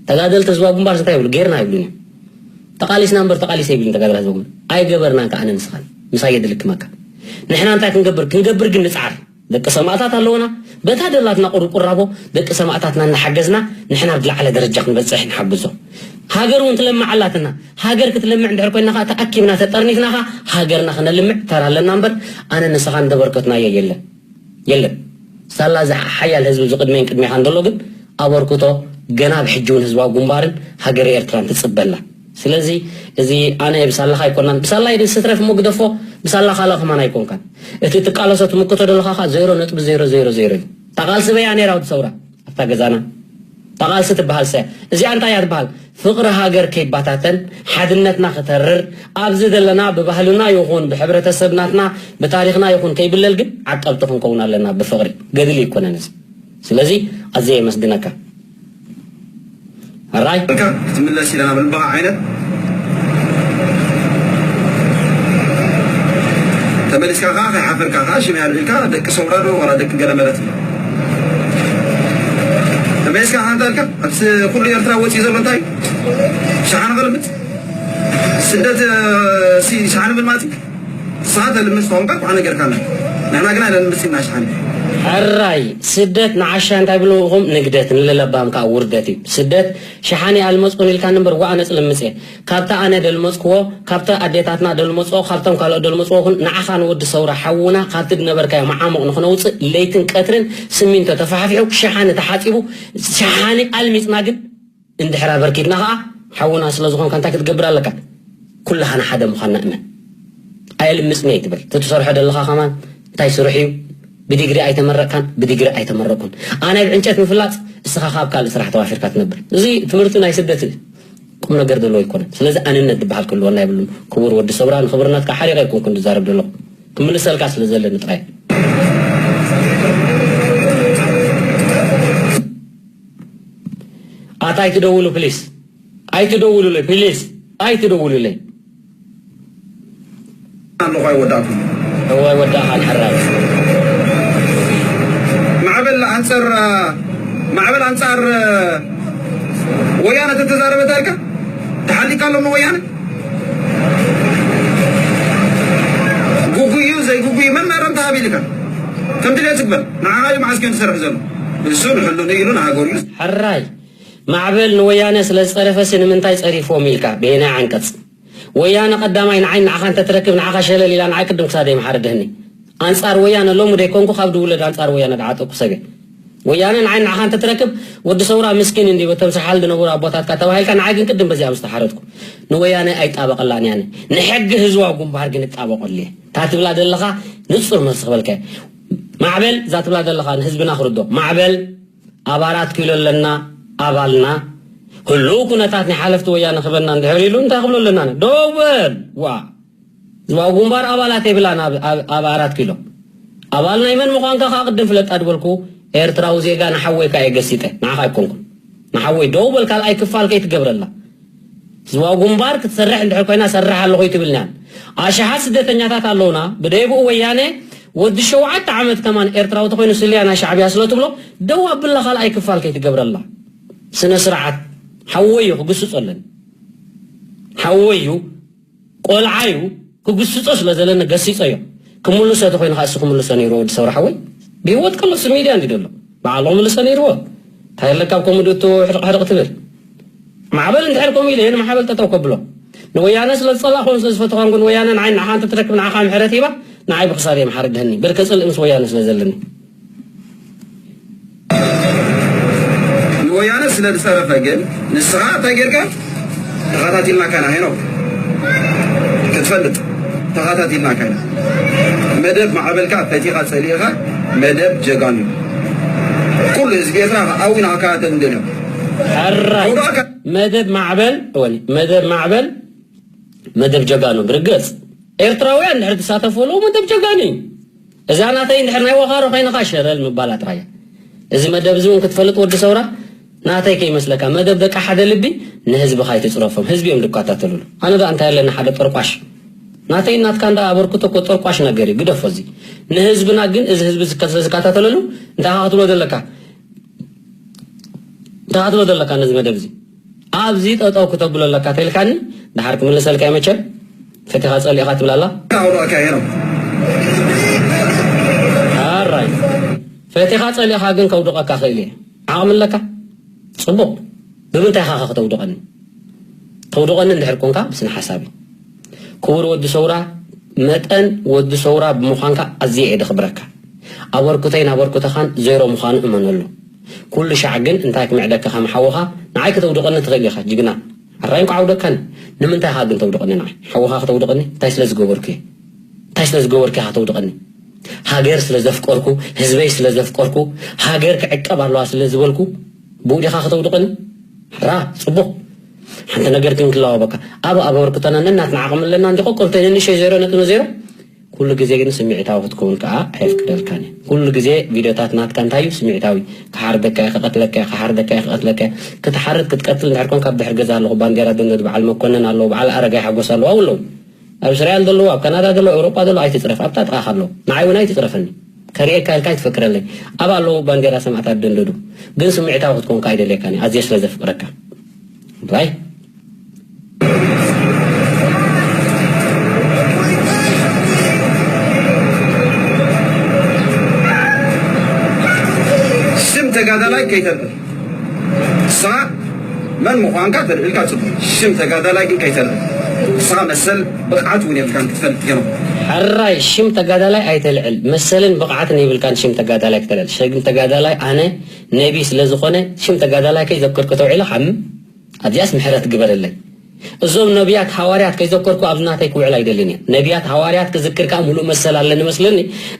ተጋደልቲ ህዝባዊ ግንባር እንታይ ይብሉ? ጌርና ይብሉን እዮም። ተቓሊስና እምበር ተቓሊሰ ይብሉን ተጋደልቲ ህዝባዊ ግንባር። ኣይገበርናን ከ ኣነ ንስኻን። ምሳይ የድልክመካ። ንሕና እንታይ ክንገብር? ክንገብር ግን ንጽዓር። ደቂ ሰማእታት ኣለውና። በታ ደላትና ቁርቁራቦ ደቂ ሰማእታትና እናሓገዝና ንሕና ኣብ ዝለዓለ ደረጃ ክንበጽሕ ንሓግዞ። ሃገር እውን ትለምዕ ኣላትና። ሃገር ክትለምዕ እንድሕር ኮይና ኸዓ ተኣኪብና ተጠርኒፍና ኸዓ ሃገርና ክነልምዕ ተራ ኣለና እምበር ኣነ ንስኻን ዘበርከትናዮ የለን። የለን። ሳላ እዚ ሓያል ህዝቢ እዚ ቅድመይን ቅድሜኻን ዘሎ ግን ኣበርክቶ ገና ኣብ ሕጂ እውን ህዝባዊ ግንባርን ሃገረ ኤርትራን ትጽበ ኣላ። ስለዚ እዚ ኣነ ብሳላኻ ኣይኮናን፣ ብሳላይ ስትረፍ እሞ ግደፎ፣ ብሳላ ካልእ ከማን ኣይኮንካን። እቲ ትቃለሶ ትምክቶ ዘለኻ ኸዓ ዜሮ ነጥቢ ዜሮ ዜሮ ዜሮ እዩ። እታ ቃልሲ በያ ነይራ ወዲ ሰውራ ኣብታ ገዛና። እታ ቃልሲ ትበሃል ሰ እዚኣ እንታይ እያ ትበሃል? ፍቕሪ ሃገር ከይባታተን፣ ሓድነትና ክተርር፣ ኣብዚ ዘለና ብባህልና ይኹን ብሕብረተሰብ ናትና ብታሪኽና ይኹን ከይብለል ግን ዓቀብቲ ክንከውን ኣለና ብፍቕሪ። ገድሊ ኣይኮነን እዚ። ስለዚ ኣዝየ የመስግነካ። ሕራይ። ኢልካ ክትምለስ ኢለ ናብ ልብኻ ዓይነት ተመሊስካ ከኣ ከይሓፈርካ ከኣ ሽም ያሉ ኢልካ ደቂ ሰውራ ዶ ዋላ ደቂ ገለመለ ትብል። እስካ ሓንታ ኣልካ ኣብቲ ኩሉ ኤርትራ ወፂኡ ዘሎ እንታይ ሸሓነ ክልምት ስደት ሲ ሸሓነ ምልማት ንስኻ ተልምስ ተኾንካ ኳ ነገርካና። ንሕና ግና ለንምስ ኢና ሸሓነ። ሕራይ ስደት ንዓሻ እንታይ ብልኹም ንግደት፣ ንለለባም ከዓ ውርደት እዩ። ስደት ሸሓነ ኣልመፅኩን ኢልካ ንበር ዋዕ ነፅልምፅ እየ። ካብታ ኣነ ደልመፅክዎ፣ ካብታ ኣዴታትና ደልመፅኦ፣ ካብቶም ካልኦት ደልመፅዎ ኩን ንዓኻ ንወዲ ሰውራ ሓውና ካብቲ ድነበርካዮ መዓሙቕ ንክነውፅእ ለይትን ቀትርን ስሚንቶ ተፋሕፊሑ ሸሓነ ተሓፂቡ ሸሓነ ኣልሚፅና ግን እንድሕር ኣበርኪትና ኸዓ ሓውና ስለ ዝኾንካ እንታይ ክትገብር ኣለካ? ኩላኻና ሓደ ምዃንና እመን። ኣየልምፅን እየ ትብል። እቲ ትሰርሖ ደለኻ ከማን እንታይ ስርሕ እዩ? ብዲግሪ ኣይተመረቕካን ብዲግሪ ኣይተመረቑን። ኣነ ብዕንጨት ምፍላጥ እስኻ ካብ ካልእ ስራሕ ተዋፊርካ ትነብር። እዚ ትምህርቲ ናይ ስደት ቁም ነገር ዘለዎ ኣይኮነን። ስለዚ ኣንነት ዝበሃል ክህልወና የብሉን። ክቡር ወዲ ሰውራ ንክብርነትካ ሓሪቐ ኣይኮንኩን ዝዛረብ ዘለኹ። ክምልሰልካ ስለ ዘለኒ ጥራይ። ኣታ ኣይትደውሉ ፕሊስ ኣይትደውሉለይ ፕሊስ ኣይትደውሉለይ። ኣለኹ ኣይወዳእኩን። እዋይ ወዳእኻ ንሕራይ። ማዕበል ኣንፃር ማዕበል ኣንፃር ወያነ ተተዛረበ ታሪካ ተሓሊካ ኣሎ ወያነ ጉጉይ እዩ ዘይጉጉይ መን መረምታ ሃቢልካ ከምቲ ደትግበር ንዓኻ እዩ መዓስኪ ትሰርሕ ዘሎ እሱ ንሕሉ ኢሉ ንሃገሩ እዩ። ሕራይ ማዕበል ንወያነ ስለ ዝጸረፈሲ ንምንታይ ጸሪፍዎም ኢልካ ብየናይ ዓንቀጽ? ወያነ ቀዳማይ ንዓይ ንዓኻ እንተትረክብ ንዓኻ ሸለል ኢላ ንዓይ ቅድም ክሳደይ ምሓረደህኒ። ኣንጻር ወያነ ሎሚ ደይኮንኩ ካብ ድውለድ ኣንጻር ወያነ ድዓጠኩ ሰብ እየ። ወያነ ንዓይ ንዓኻ እንተትረክብ ወዲ ሰውራ ምስኪን እንዲ በቶም ሰሓል ዝነበሩ ኣቦታትካ ተባሂልካ ንዓይ ግን ቅድም በዚኣ ምስ ተሓረድኩ። ንወያነ ኣይጣበቐላን እያነ። ንሕጊ ህዝባዊ ግንባር ግን እጣበቐሉ እየ። እታ ትብላ ዘለኻ ንጹር መልሲ ክበልካ እየ። ማዕበል እዛ ትብላ ዘለኻ ንህዝብና ክርዶ። ማዕበል ኣብ ኣራት ኪሎ ኣለና ኣባልና ህሉው ኩነታት ናይ ሓለፍቲ ወያነ ክበና እንድሕር ኢሉ እንታይ ክብሎ ኣለና? ደው በል ዋ! ህዝባዊ ግንባር ኣባላት የብላን ኣብ- ኣብ- ኣብ ኣራት ኪሎ። ኣባል ናይ መን ምዃንካ ከዓ ቅድም ፍለጣ ድበልኩ። ኤርትራዊ ዜጋ ንሓወይካ እየ ገሲጠ ንዓኻ ኣይኮንኩን። ንሓወይ ደው በል ካልኣይ ክፋል ከይትገብረላ። ህዝባዊ ግንባር ክትሰርሕ እንድሕር ኮይና ሰርሕ ኣለኹ ይትብልናን። ኣሽሓት ስደተኛታት ኣለውና ብደይብኡ ወያነ ወዲ ሸውዓተ ዓመት ከማን ኤርትራዊ ተኮይኑ ስልያ ናይ ሻዕብያ ስለ ትብሎ ደው ኣብላ ካልኣይ ክፋል ከይትገብረላ። ስነ ስርዓት ሓወይ እዩ ክግስጾ ኣለኒ። ሓወይ እዩ ቆልዓ እዩ ክግስጾ ስለ ዘለኒ ገሲጾ እዮም። ክምልሶ ተኮይኑ ከዓ እሱ ክምልሶ ነይርዎ ወዲ ሰውራ ሓወይ ብህይወት ከሎ እሱ ሚድያ እንዲ ደሎ በዓል ክምልሶ ነይርዎ። እንታይ ኣለካ ኣብ ከምኡ ድእቱ ሕርቕ ሕርቕ ትብል? ማዕበል እንድሕር ከምኡ ኢለ ንማዕበል ጠጠው ከብሎ ንወያነ ስለ ዝጸላእኹን ስለ ዝፈትኾን ግን ወያነ ንዓይ ንዓኻ እንተትረክብ ንዓኻ ምሕረት ሂባ ንዓይ ብክሳድ እዮም ሓርድህኒ ብርከ ጽልእ ምስ ወያነ ስለ ዘለኒ። ንወያነ ስለ ዝጸረፈ ግን ንስኻ እንታይ ጌርካ? ተኸታቲልናካ ኢና ሄኖክ ክትፈልጥ ተኸታቲልናካ ኢና። መደብ ማዕበልካ ፈቲኻ ጸሊእኻ መደብ ጀጋኑ ኩሉ ህዝቢ ኤርትራ ኣዊና ክከታተል እንደልዮ። ሕራይ መደብ ማዕበል ወኒ መደብ ማዕበል መደብ ጀጋኑ ብርግጽ ኤርትራውያን ድሕር ትሳተፉ ኣለዉ መደብ ጀጋኑ እዩ። እዛ ናተይ እንድሕር ናይ ወኻሮ ኮይንኻ ሸለል ምባላ ጥራይ እያ። እዚ መደብ እዚ እውን ክትፈልጥ ወዲ ሰውራ ናተይ ከይመስለካ መደብ ደቂ ሓደ ልቢ ንህዝብኻ ኣይትፅረፎም ህዝቢ እዮም ዝከታተሉሉ። ኣነ ዳ እንታይ ኣለና ሓደ ጠርቋሽ ናተይ ናትካ እንዳ ኣበርክቶ እኮ ጠርቋሽ ነገር እዩ ግደፎ እዚ ንህዝብና ግን እዚ ህዝቢ ዝከ- ዝከታተለሉ እንታይ ክትብሎ ዘለካ እንታይ ክትብሎ ዘለካ ነዚ መደብ እዚ ኣብዚ ጠጠው ክተብሎ ኣለካ ተልካኒ ድሓር ክምልሰልካ መቸም ፈቲኻ ጸሊእኻ ትብላላ ኣውራካ እየ ነው ኣራይ ፈቲኻ ጸሊእኻ ግን ከውድቐካ ክእል እየ ዓቕሚ ኣለካ ጽቡቕ ብምንታይ ኢኻ ከተውድቐኒ ተውድቐኒ እንድሕር ኮንካ ብስነ ሓሳብ ክቡር ወዲ ሰውራ መጠን ወዲ ሰውራ ብምዃንካ ኣዝየ እየ ደኽብረካ ኣበርክቶይን ኣበርክቶኻን ዜሮ ምዃኑ እመነሉ ኩሉ ሻዕ ግን እንታይ ክምዕደካ ከም ሓውኻ ንዓይ ከተውድቐኒ ትኽእል ኢኻ ጅግና ኣራይ እንኳ ዓውደካኒ ንምንታይ ኢኻ ግን ተውድቐኒ ንዓይ ሓውኻ ከተውድቐኒ እንታይ ስለ ዝገበርኩ እየ እንታይ ስለ ዝገበርኩ ኢኻ ተውድቐኒ ሃገር ስለ ዘፍቀርኩ ህዝበይ ስለ ዘፍቀርኩ ሃገር ክዕቀብ ኣለዋ ስለ ዝበልኩ ብኡ ዲኻ ከተውድቐኒ ራ ጽቡቕ ሓንቲ ነገር ግን ክለዋወበካ ኣብ ኣበርክቶና ነናትና ዓቕሚ ኣለና እንዲ ቆቆልተ ንንሸይ ዜሮ ነጥቢ ዜሮ ኩሉ ግዜ ግን ስምዒታዊ ክትከውን ከዓ ኣይፍቅደልካን እዩ። ኩሉ ግዜ ቪድዮታት ናትካ እንታይ እዩ ስምዒታዊ ክሓርደካ እየ ክቐትለካ እየ ክሓርደካ እየ ክቐትለካ እየ ክትሓርድ ክትቀትል እንድሕር ኮንካ ኣብ ድሕሪ ገዛ ኣለኹ ባንዴራ ደንደድ በዓል መኮነን ኣለዉ በዓል ኣረጋይ ሓጎስ ኣለዉ ኣብኡ ኣለዉ ኣብ እስራኤል ዘለዉ ኣብ ካናዳ ዘለዉ ኤውሮጳ ዘለዉ ኣይትፅረፍ ኣብታ ጥቓኻ ኣለዉ ንዓይ እውን ኣይትፅረፈኒ ርእየካ ኢልካ ኣይትፈክረለይ። ኣብ ኣለዉ ባንዴራ ሰማዕታት ደንደዱ። ግን ስምዒታዊ ክትኮንካ ኣይደልየካን እየ፣ ኣዝየ ስለ ዘፍቅረካ። ባይ። ስም ተጋዳላይ ከይተልዕል፣ ንስኻ መን ምዃንካ ተልዕልካ ጽቡቕ። ሽም ተጋዳላይ ግን ከይተልዕል፣ ንስኻ መሰል ብቕዓት እውን የብልካን ክትፈልጥ ገይሮም። ሕራይ ሽም ተጋዳላይ ኣይተልዕል፣ መሰልን ብቕዓትን የብልካን ሽም ተጋዳላይ ክተልዕል። ሽም ተጋዳላይ ኣነ ነቢ ስለ ዝኾነ ሽም ተጋዳላይ ከይዘከርኩ ተውዒለ ሓምም። ኣብዚኣስ ምሕረት ግበረለይ። እዞም ነቢያት ሃዋርያት ከይዘከርኩ ኣብዚ ናተይ ክውዕል ኣይደልን እየ። ነቢያት ሃዋርያት ክዝክር ከኣ ሙሉእ መሰል ኣለኒ መስለኒ።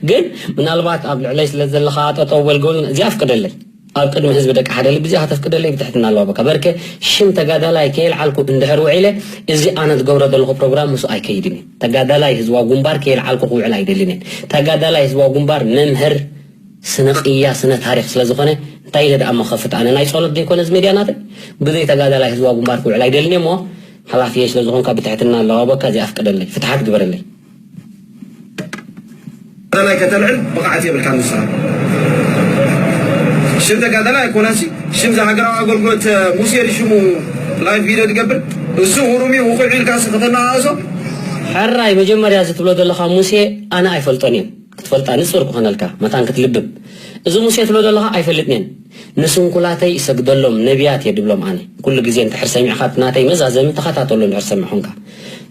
ግን ምናልባት ኣብ ልዕለይ ስለ ዘለኻ ጠጠው በል ግበሩን እዚኣ ኣፍቅደለይ። ኣብ ቅድሚ ህዝቢ ደቂ ሓደ ልቢ እዚኣ ከተፍቅደለይ ብትሕትና ኣለዋበካ። በርከ ሽም ተጋዳላይ ከየልዓልኩ እንድሕር ውዒለ እዚ ኣነ ዝገብሮ ዘለኹ ፕሮግራም ምስኡ ኣይከይድን እዩ። ተጋዳላይ ህዝባዊ ግንባር ከየልዓልኩ ክውዕል ኣይደልን እየ። ተጋዳላይ ህዝባዊ ግንባር መምህር ስነ ቅያ ስነ ታሪክ ስለ ዝኾነ እንታይ ኢለ ደኣ መኸፍት ኣነ ናይ ጸሎት ዘይኮነ እዚ ሜድያ ናተይ ብዘይ ተጋዳላይ ህዝባዊ ግንባር ክውዕል ኣይደልን እየ እሞ ሓላፊየ ስለ ዝኾንካ ብትሕትና ኣለዋወካ እዚ ኣፍቅደለይ ፍትሓት ግበረለይ። ተጋዳላይ ከተልዕል ብቕዓት የብልካ ንስኻ። ሽም ተጋዳላይ ኣይኮነሲ ሽም ዝሃገራዊ ኣገልግሎት ሙሴ ሽሙ ላይቭ ቪድዮ ዝገብር እሱ ውሩሚ ውቑዕ ኢልካ ከተናኣእሶ። ሕራይ መጀመርያ እዚ ትብሎ ዘለኻ ሙሴ ኣነ ኣይፈልጦን እየ። ክትፈልጣ ንጹር ክኾነልካ መታን ክትልብብ። እዚ ሙሴ ትብሎ ዘለኻ ኣይፈልጥን እየ። ንስንኩላተይ እሰግደሎም ነቢያት እየ ድብሎም ኣነ። ኩሉ ግዜ እንድሕር ሰሚዕኻ እቲ ናተይ መዛዘሚ ተኸታተሎ እንድሕር ሰሚዕኹምካ።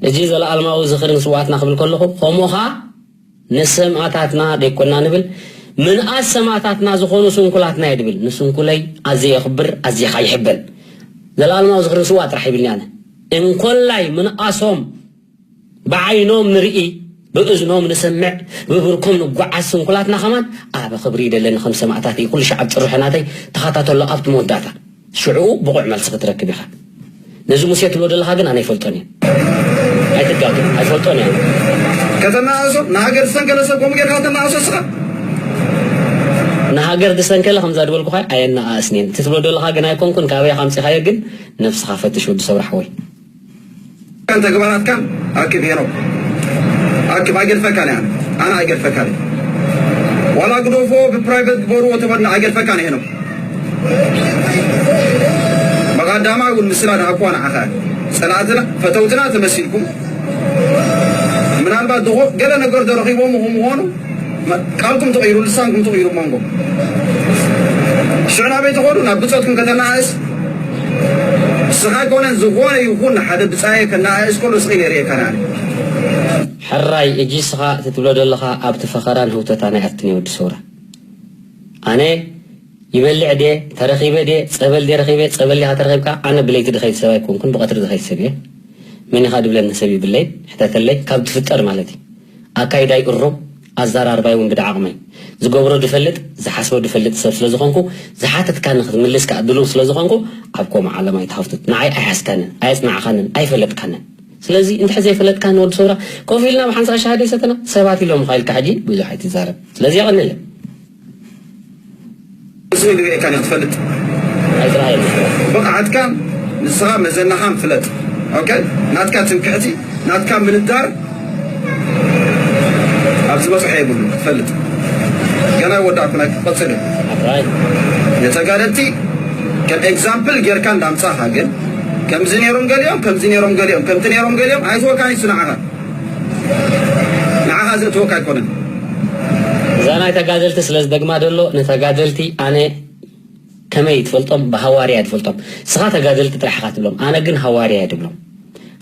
እዚ ዘለኣለማዊ ዝኽርን ስውኣትና ክብል ከለኹ ከምኡ ኸኣ ንሰማእታትና ደይኮና ንብል ምንኣስ ሰማእታትና ዝኾኑ ስንኩላትና እየ ድብል። ንስንኩለይ ኣዝየ የኽብር ኣዝየ ኸኣ ይሕበን። ዘለኣለማዊ ዝኽርን ስውኣት ጥራሕ ይብልኒ ኣነ። እንኮላይ ምንኣሶም ብዓይኖም ንርኢ ብእዝኖም ንሰምዕ ብብርኮም ንጓዓዝ ስንኩላትና ከማን ኣበ ክብሪ ይደለኒ ከም ሰማእታት እዩ ኩሉ ሻዕ ኣብ ጭርሖ ናተይ ተኸታተሎ ኣብቲ መወዳእታ ሽዕኡ ብቑዕ መልሲ ክትረክብ ኢኻ ነዚ ሙሴ ትብሎ ዘለኻ ግን ኣነ ኣይፈልጦን እየ ኣይትጋገ ኣይፈልጦን እየ ከተናእሶ ንሃገር ዝሰንከለ ሰብ ከምኡ ጌርካ ከተናእሶ እስኻ ንሃገር ዝሰንከለ ከምዛ ዝበልኩኻ ኣየናኣእስን እየን እቲ ትብሎ ዘለኻ ግን ኣይኮንኩን ካበይ ካምፂኻዮ ግን ነብስኻ ፈትሽ ወዲ ሰብራ ሓወይ كان تقبلات كان أكب هيرو أكب أجل فكان يعني أنا أجل فكان ولا قدوفو ببرايفت بورو وتبرنا أجل فكان هنا مقدما يقول مثلا أكوان عخا صلاتنا فتوتنا تمسيلكم ምናልባት ድኾ ገለ ነገር ደረኺቦም ምኾኑ ቃልኩም ተቐይሩ ልሳንኩም ተቐይሩ መንጎ ሽዑ ናበይ ትኸዱ ናብ ብፆትኩም ከተናእስ ንስኻ ኣይኮነን ዝኾነ ይኹን ሓደ ብጻየ ከነኣእስ ከሎ ስቕ ኢለ የርእየካ ንዓኒ። ሕራይ እጂ እስኻ እቲ ትብሎ ዘለኻ ኣብቲ ፈኸራን ህውተታን ኣይኣትን እየ ወዲ ሰውራ። ኣነ ይበልዕ ድየ ተረኺበ ድየ ጸበል ድየ ረኺበ ጸበል ዲኻ ተረኺብካ ኣነ ብለይቲ ድኸይድ ሰብ ኣይኮንኩን ብቐትሪ ድኸይድ ሰብ እየ። መን ኢኻ ድብለኒ ሰብ ይብለይ ሕተተለይ ካብ ትፍጠር ማለት እዩ። ኣካይዳይ እሩም ኣዘራርባይ እውን ብደዓቕመይ ዝገብሮ ድፈልጥ ዝሓስቦ ድፈልጥ ሰብ ስለ ዝኾንኩ ዝሓተትካኒ ክትምልስ ከኣ ድሉው ስለ ዝኾንኩ ኣብ ከምኡ ዓለም ኣይትሃፍትት ንዓይ ኣይሓዝካንን ኣየጽናዕኻንን ኣይፈለጥካንን ስለዚ እንድሕር ዘይፈለጥካኒ ወዲ ሰውራ ኮፍ ኢልና ብሓንሳእ ሻሂ ደይሰተና ሰባት ኢሎምኻ ኢልካ ሕጂ ብዙሕ ኣይትዛረብ ስለዚ የቐንየለይ ስለ ድቤካን ክትፈልጥ ኣይጥራይ ብቕዓትካን ንስኻ መዘናኻን ፍለጥ ኦኬ ናትካ ትምክሕቲ ናትካ ምንዳር ኣብዚ በፅሖ የብሉ ክትፈልጥ ገና ይወዳእኩ ናይ ክትቀፅል እዩ ኣጥራይ የተጋደልቲ ከም ኤግዛምፕል ጌርካ እንዳምፃኻ ግን ከምዚ ነይሮም ገሊኦም ከምዚ ነይሮም ገሊኦም ከምቲ ነይሮም ገሊኦም ኣይትወካን ይሱ ንዓኻ ንዓኻ ዘእትወካ ኣይኮነን እዛ ናይ ተጋደልቲ ስለ ዝደግማ ደሎ ንተጋደልቲ ኣነ ከመይ ትፈልጦም ብሃዋርያ ትፈልጦም ስኻ ተጋደልቲ ጥራሕ ኢኻ ትብሎም ኣነ ግን ሃዋርያ እየ ድብሎም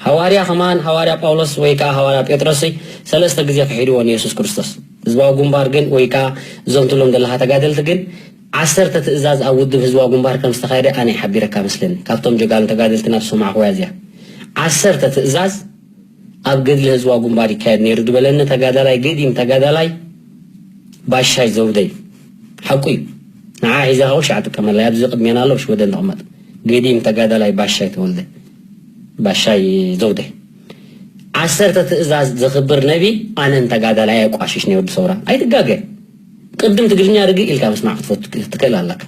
ሃዋርያ ከማን ሃዋርያ ጳውሎስ ወይ ከዓ ሃዋርያ ጴጥሮስ ሰለስተ ግዜ ክሒድዎ ንየሱስ ክርስቶስ ህዝባዊ ግንባር ግን ወይ ከዓ እዞም ትብሎም ዘለኻ ተጋደልቲ ግን ዓሰርተ ትእዛዝ ኣብ ውድብ ህዝባዊ ግንባር ከም ዝተኻየደ ኣነ ይሓቢረካ መስለኒ ካብቶም ጀጋኑ ተጋደልቲ ናብ ዝሰማዕኽዋ እዚኣ ዓሰርተ ትእዛዝ ኣብ ገድሊ ህዝባዊ ግንባር ይካየድ ነይሩ ዝበለኒ ተጋዳላይ ገዲም ተጋዳላይ ባሻይ ዘውደ እዩ። ሓቁ እዩ። ንዓ ሒዛ ከው ሻዕ ጥቀመላ ኣብዚ ቅድሜና ኣሎ ሽወደን ተቐመጥ ገዲም ተጋዳላይ ባሻይ ተወልደ ባሻይ ዘውደ ዓሰርተ ትእዛዝ ዘኽብር ነቢ ኣነን ተጋዳላይ ኣቋሽሽ ነይ ወዲ ሰውራ ኣይትጋገ ቅድም ትግርኛ ርግእ ኢልካ ምስማዕ ክትፈቱ ትክእል ኣለካ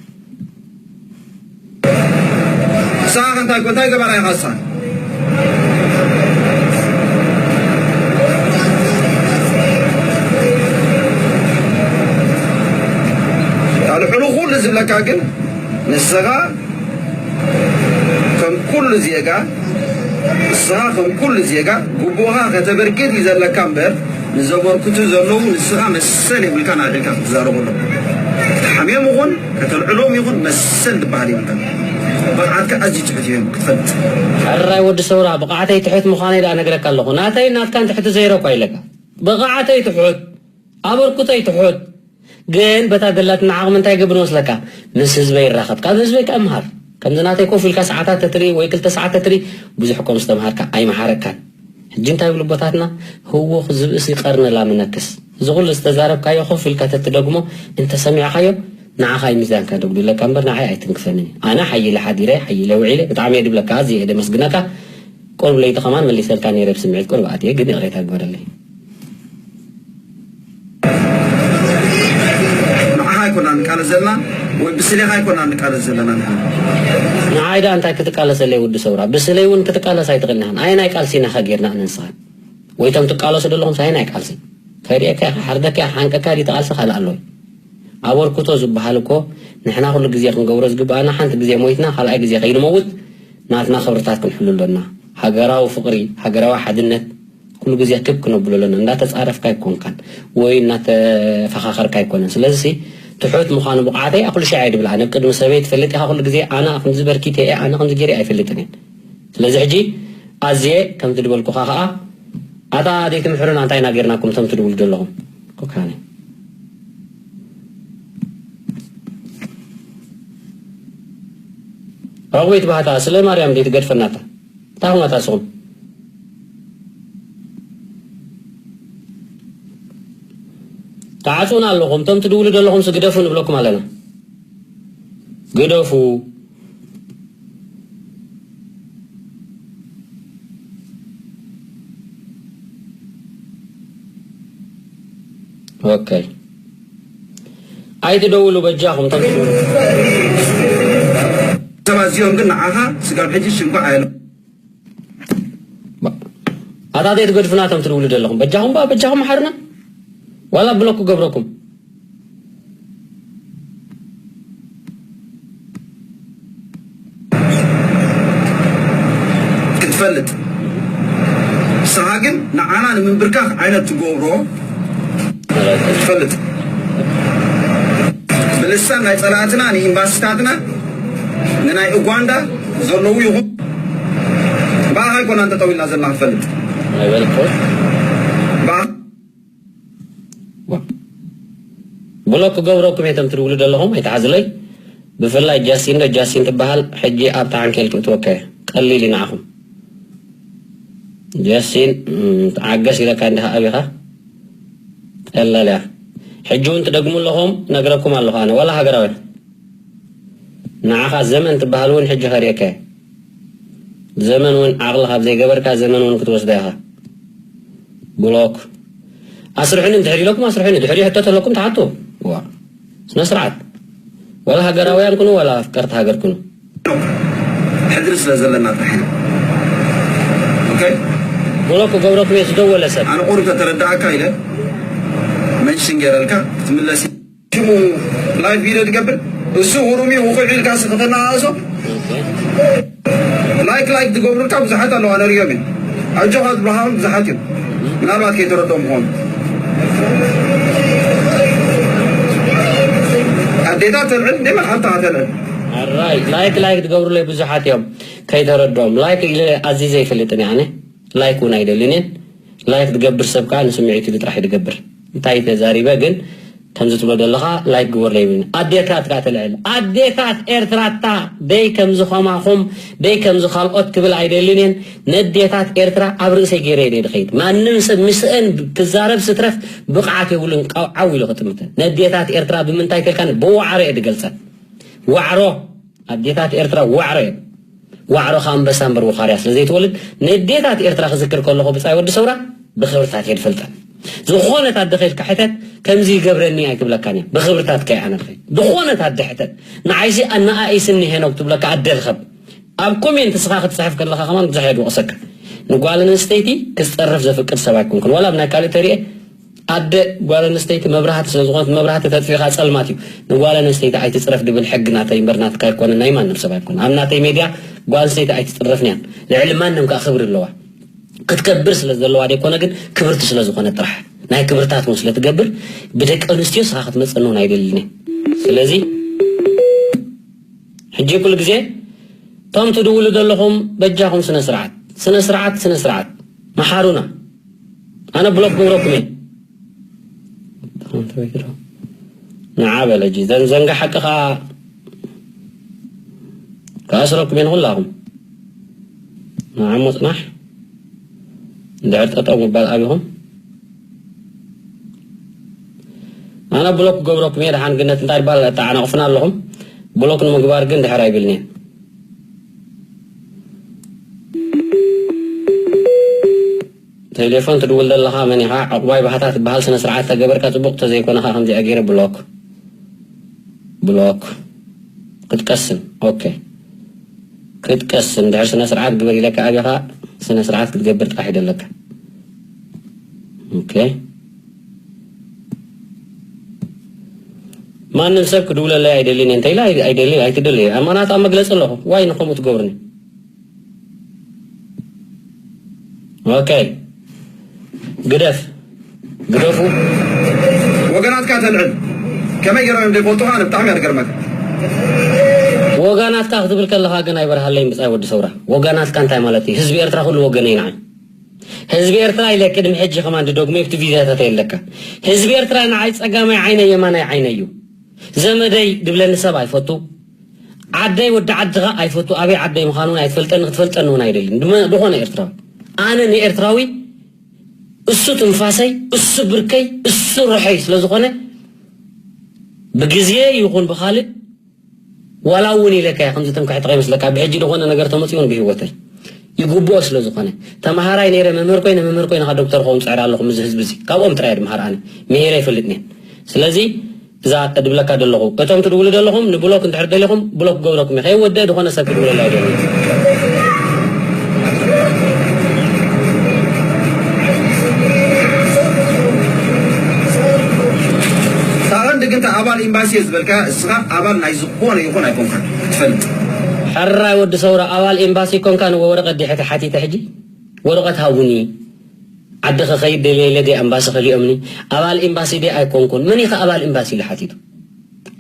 ንስኻ እንታይ እንታይ ገባራ ኢኻ ንስኻ ኣልዕሉ ኩሉ ዝብለካ ግን ንስኻ ከም ኩሉ ዜጋ ንስኻ ከም ኩሉ ዜጋ ግቡእኻ ከተበርክት እዩ ዘለካ እምበር ንዘበርክቱ ዘለዉ ንስኻ መሰል የብልካን ኣልዒልካ ክትዛረበሎም። ክትሓምዮም ይኹን ከተልዕሎም ይኹን መሰል ዝበሃል የብልካን። ብቕዓትካ ኣዝዩ ትሑት እዩ ክትፈልጥ። ሕራይ ወዲ ሰውራ ብቕዓተይ ትሑት ምዃነይ ደኣ ነግረካ ኣለኹ። ናተይ ናትካን ትሕቲ ዘይሮ እኳ ኢለካ። ብቕዓተይ ትሑት፣ ኣበርክቶይ ትሑት። ግን በታ ደላትና ዓቕሚ እንታይ ይገብር መስለካ? ምስ ህዝበይ ይራኸብ። ካብ ህዝበይ ከኣ እምሃር። ከምዚ ናተይ ኮፍ ኢልካ ሰዓታት ተትርኢ ወይ ክልተ ሰዓት ተትርኢ ብዙሕ እኮ ምስ ተምሃርካ ኣይመሓረካን። ሕጂ እንታይ ይብሉ ኣቦታትና? ህውኽ ዝብእሲ ቀርኒ ላም ነክስ። እዚ ኩሉ ዝተዛረብካዮ ኮፍ ኢልካ ተትደግሞ እንተሰሚዕካዮ ንዓኻ እዩ ሚዛንካ ደጉድለካ እምበር ንዓይ ኣይትንክፈንን እዩ። ኣነ ሓይለ ሓዲረ፣ ሓይለ ውዒለ፣ ብጣዕሚ እየ ድብለካ፣ ኣዝየ እየ ደመስግነካ። ቁሩብ ለይቲ ከማን መሊሰልካ ነይረ ብስምዒት ቁሩብ ኣትየ፣ ግን ይቕሬታ ግበረለይ። ንዓኻ ኣይኮና ንቃለስ ዘለና ወይ ብስሌኻ ኣይኮና ንቃለስ ዘለና ንሕና። ንዓይ ደኣ እንታይ ክትቃለሰለይ ወዲ ሰውራ? ብስለይ እውን ክትቃለስ ኣይትኽእልን ኢኻ። ኣየናይ ቃልሲ ኢና ኸ ጌርና ኣነ ንስኻን? ወይ እቶም ትቃለሱ ዘለኹም ኣየናይ ቃልሲ? ከርእየካ ኢኻ፣ ሓርደካ ኢኻ፣ ሓንቀካ ድዩ ትቃልሲ ካልእ ኣሎ? ኣበርክቶ ዝበሃል እኮ ንሕና ኩሉ ግዜ ክንገብሮ ዝግብኣና ሓንቲ ግዜ ሞይትና ካልኣይ ግዜ ከይንመውት ናትና ክብርታት ክንሕሉ ኣሎና። ሃገራዊ ፍቕሪ፣ ሃገራዊ ሓድነት ኩሉ ግዜ ክብ ክነብሎ ኣሎና። እንዳተጻረፍካ ኣይኮንካን ወይ እናተፈኻኸርካ ኣይኮነን። ስለዚ ትሑት ምዃኑ ብቕዓተይ ኣብ ኩሉ ሻዕ እየ ድብል። ኣነ ኣብ ቅድሚ ሰበይ ትፈልጥ ኢኻ ኩሉ ግዜ ኣነ ከምዚ በርኪተ እየ፣ ኣነ ከምዚ ገይረ ኣይፈልጥን እየ። ስለዚ ሕጂ ኣዝየ ከምቲ ድበልኩኻ ኸኣ ኣታ ዘይትምሕሩና እንታይ ኢና ጌርናኩም እቶም ትድውሉ ዘለኹም? ኮካኒ። ረጉቢት ባህታ ስለ ማርያም ደይ ትገድፈናታ። እንታይ ኹም ኣታ ስኹም? ተዓጽውና ኣለኹም፣ እቶም ትድውሉ ዘለኹም ሲ ግደፉ ንብለኩም ኣለና። ግደፉ። ኦኬ። ኣይትደውሉ በጃኹም፣ እቶም ትድውሉ። ሰባት እዚኦም ግን ንዓኻ ስጋብ ሕጂ ሽንኳ ኣየለ ኣታ ዘይትገድፉና እቶም ትድውሉ ዘለኹም። በጃኹም በ-፣ በጃኹም መሓርና። ዋላ ብሎክ ክገብረኩም። ክትፈልጥ። ንስኻ ግን ንዓና ንምንብርካኽ ዓይነት ትገብሮ ትፈልጥ። ብልሳን ናይ ጸላእትና ንኤምባሲታትና ንናይ ኡጋንዳ ዘለዉ ይኹን ብኣኻ ኣይኮናን ጠጠው ኢልና ዘለና ክትፈልጥ። ኣይበልኩ። ብኣ-፣ ዋ። ብሎክ ክገብረኩም እየ፣ እቶም ትድውሉ ዘለኹም ኣይትሓዝለይ። ብፍላይ ጃሲን ዶ ጃሲን ትበሃል፣ ሕጂ ኣብታ ዓንኬል ክእትወካ እየ። ቀሊል እዩ ንዓኹም። ጀስቲን፣ እም፣ ተዓገስ ኢለካ እንዲኻ ኣቢኻ። ቀላል እያ። ሕጂ እውን ትደግሙ ኣለኹም፣ ነግረኩም ኣለኹ ኣነ። ዋላ ሃገራውያን። ንዓኻ ዘመን ትበሃል እውን ሕጂ ከርእየካ እየ። ዘመን እውን ዓቕሊ ካብ ዘይገበርካ ዘመን እውን ክትወስዳ ኢኻ። ብሎክ። ኣስርሑኒ እንድሕር ኢለኩም ኣስርሑኒ። ድሕሪ ሕቶ ተለኩም ትሓቱ። ዋ። ስነ ስርዓት። ዋላ ሃገራውያን ኩኑ፣ ዋላ ኣፍቀርቲ ሃገር ኩኑ። ሕድሪ ስለ ዘለና ጥራሕ ኢና። ኦኬ? ብሎክ ክገብረኩም እየ ዝደወለ ሰብ። ኣነ ቁሩብ ተተረዳእካ ኢለ መንሽን ገይረልካ ክትምለስ ሽሙ ላይቭ ቪድዮ ትገብር። እሱ ሁሩሚ ውቑዕ ኢልካ ሲ ከተናኣእሶ። ኦኬ። ላይክ ላይክ ትገብሩልካ ብዙሓት ኣለዉ፣ ኣነ ርእዮም እየ። ኣጆኻ ትብልኻ እውን ብዙሓት እዮም። ምናልባት ከይተረድኦም ምኾኑ። ኣዴታት ተልዕል፣ ደይ መን ሓብትኻ ተልዕል። ኣራይ፣ ላይክ ላይክ ትገብሩለይ ብዙሓት እዮም። ከይተረድኦም። ላይክ ኢለ ኣዚዘ ኣይፈልጥን እየ ኣነ። ላይክ እውን ኣይደልን እየ። ላይክ ትገብር ሰብ ከኣ ንስምዒቱ ኢሉ ጥራሕ እዩ ዝገብር። እንታይ ተዛሪበ ግን ከምዚ ትብሎ ዘለኻ ላይክ ግበረለይ ይብልኒ። ኣዴታት ከኣ ተልዕል። ኣዴታት ኤርትራታ ደይ ከምዚ ከማኹም፣ ደይ ከምዚ ካልኦት ክብል ኣይደልን እየን። ነዴታት ኤርትራ ኣብ ርእሰይ ገይረ እየ ድኸይድ። ማንም ሰብ ምስአን ክዛረብ ስትረፍ ብቕዓት የብሉን፣ ቃው ዓው ኢሉ ክጥምተን። ነዴታት ኤርትራ ብምንታይ ተልካን ብዋዕሮ እየ ድገልጸን። ዋዕሮ፣ ኣዴታት ኤርትራ ዋዕሮ እየን። ዋዕሮ ከኣ ኣንበሳ እምበር ወኻርያ ስለ ዘይትወልድ፣ ነዴታት ኤርትራ ክዝክር ከለኹ ብጻይ ወዲ ሰውራ ብኽብርታት እየ ድፈልጠን። ዝኾነት ኣደ ኸይድካ ሕተት፣ ከምዚ ይገብረኒ ኣይትብለካን እያ። ብኽብርታት ከይ ኣነ ድኸይድ። ዝኾነት ኣደ ሕተት። ንዓይሲ ኣነኣኢስኒ ሄኖክ ትብለካ ኣደ ርኸብ። ኣብ ኮሜንት ስኻ ክትጽሕፍ ከለኻ ከማን ብዙሕ እየ ድወቕሰካ። ንጓል ኣንስተይቲ ክጸርፍ ዘፍቅድ ሰብ ኣይኮንኩን። ዋላ ኣብ ናይ ካልእ ተሪኤ ኣደ ጓል ኣንስተይቲ መብራህቲ ስለ ዝኾነት፣ መብራህቲ ተጥፊእኻ ጸልማት እዩ። ንጓል ኣንስተይቲ ኣይትጽረፍ ድብል ሕጊ ናተይ እምበር ናትካ ኣይኮነን፣ ናይ ማንም ሰብ ኣይኮነን። ኣብ ናተይ ሜድያ ጓል ኣንስተይቲ ኣይትጽረፍን እያ፣ ልዕሊ ማንም ከኣ ክብሪ ኣለዋ። ክትከብር ስለ ዘለዋ ደይኮነ ግን ክብርቲ ስለ ዝኾነት ጥራሕ፣ ናይ ክብርታት እውን ስለ ትገብር፣ ብደቂ ኣንስትዮ ስኻ ክትመጸኒ እውን ኣይደልን እየ። ስለዚ ሕጂ ኩሉ ግዜ እቶም ትድውሉ ዘለኹም በጃኹም ስነ ስርዓት፣ ስነ ስርዓት፣ ስነ ስርዓት መሓሩና። ኣነ ብሎክ ክገብረኩም እየ። ንዓ በለ ሕጂ ዘን-፣ ዘንጋ ሓቂ ኸዓ ክኣስረኩም እየ ንኹላኹም። ንዓ እሞ ጽናሕ። እንድሕር ጠጠው ምባል ኣቢኹም ኣነ ብሎክ ክገብረኩም እየ። ደሓን ግነት እንታይ ይባል ኣተዓናቕፉና ኣለኹም። ብሎክ ንምግባር ግን ድሕር ኣይብልን እየ። ቴሌፎን ትድውል ዘለኻ መን ኢኻ? ዕቑባይ ባህታ ትበሃል። ስነ ስርዓት ተገበርካ ጽቡቕ፣ ተዘይኮነኻ ከምዚኣ ገይረ ብሎክ። ብሎክ። ክትቀስን። ኦኬ። ክትቀስን። ድሕር ስነ ስርዓት ግበር ኢለካ ኣቢኻ ስነ ስርዓት ክትገብር ጥራሕ ይደለካ። ኦኬ። ማንም ሰብ ክድውለለይ ኣይደልን እየ እንተ ኢላ ኣይ-፣ ኣይደልን፣ ኣይትደልይ። ኣማናት ኣብ መግለጺ ኣለኹ። ዋይ ንኸምኡ ትገብርኒ? ኦኬ። ግደፍ። ግደፉ። ወገናትካ ተልዕል። ከመይ ገይሮም እዮም ዘይፈልጡኻ? ኣነ ብጣዕሚ እያ ትገርመካ። ወገናትካ ክትብል ከለኻ ግን ኣይበርሃለይን ብጻይ ወዲ ሰውራ። ወገናትካ እንታይ ማለት እዩ? ህዝቢ ኤርትራ ኩሉ ወገነይ ንዓይ። ህዝቢ ኤርትራ ኢለ ቅድሚ ሕጂ ከማን ድደግሞ ኣብቲ ቪድዮታት ኣለካ። ህዝቢ ኤርትራ ንዓይ ጸጋማይ ዓይነ የማናይ ዓይነ እዩ። ዘመደይ ድብለኒ ሰብ ኣይፈቱ። ዓደይ ወዲ ዓድኻ ኣይፈቱ። ኣበይ ዓደይ ምዃኑ እውን ኣይትፈልጠኒ፣ ክትፈልጠኒ እውን ኣይደልን። ድመ-፣ ዝኾነ ኤርትራዊ። ኣነ ንኤርትራዊ እሱ ትንፋሰይ፣ እሱ ብርከይ፣ እሱ ርሖይ ስለ ዝኾነ ብግዜ ይኹን ብኻልእ ዋላ እውን ኢለካ እየ፣ ከምዚ ትምክሕቲ ከይመስለካ፣ ብሕጂ ዝኾነ ነገር ተመጺኡን ብህይወተይ ይግብኦ ስለ ዝኾነ። ተምሃራይ ነይረ፣ መምህር ኮይነ፣ መምህር ኮይነ ኸዓ ዶክተር ክኸውን ጽዕር ኣለኹ። እዚ ህዝቢ እዚ ካብኦም ጥራይ እየ ድምሃር ኣነ። ምሂረ ኣይፈልጥን እየ። ስለዚ እዛ እድብለካ ዘለኹ፣ እቶም ትድውሉ ዘለኹም ንብሎክ እንድሕር ደሊኹም ብሎክ ክገብረኩም እየ። ከይወደእ ዝኾነ ሰብ ክድውለላ ኣይደልን። እታ ቀንዲ ግን እታ ኣባል ኤምባሲ እየ ዝበልካ፣ እስኻ ኣባል ናይ ዝኾነ ይኹን ኣይኮንካን ክትፈልጥ። ሕራይ ወዲ ሰውራ፣ ኣባል ኤምባሲ ኮንካ ንወረቐት ድሕቲ ሓቲተ ሕጂ? ወረቐት ሃቡኒ። ዓዲ ክኸይድ ደልየ ኢለ ድየ ኣምባሲ ከሊኦምኒ? ኣባል ኤምባሲ ድየ ኣይኮንኩን? መን ኢኻ ኣባል ኤምባሲ ኢሉ ሓቲቱ?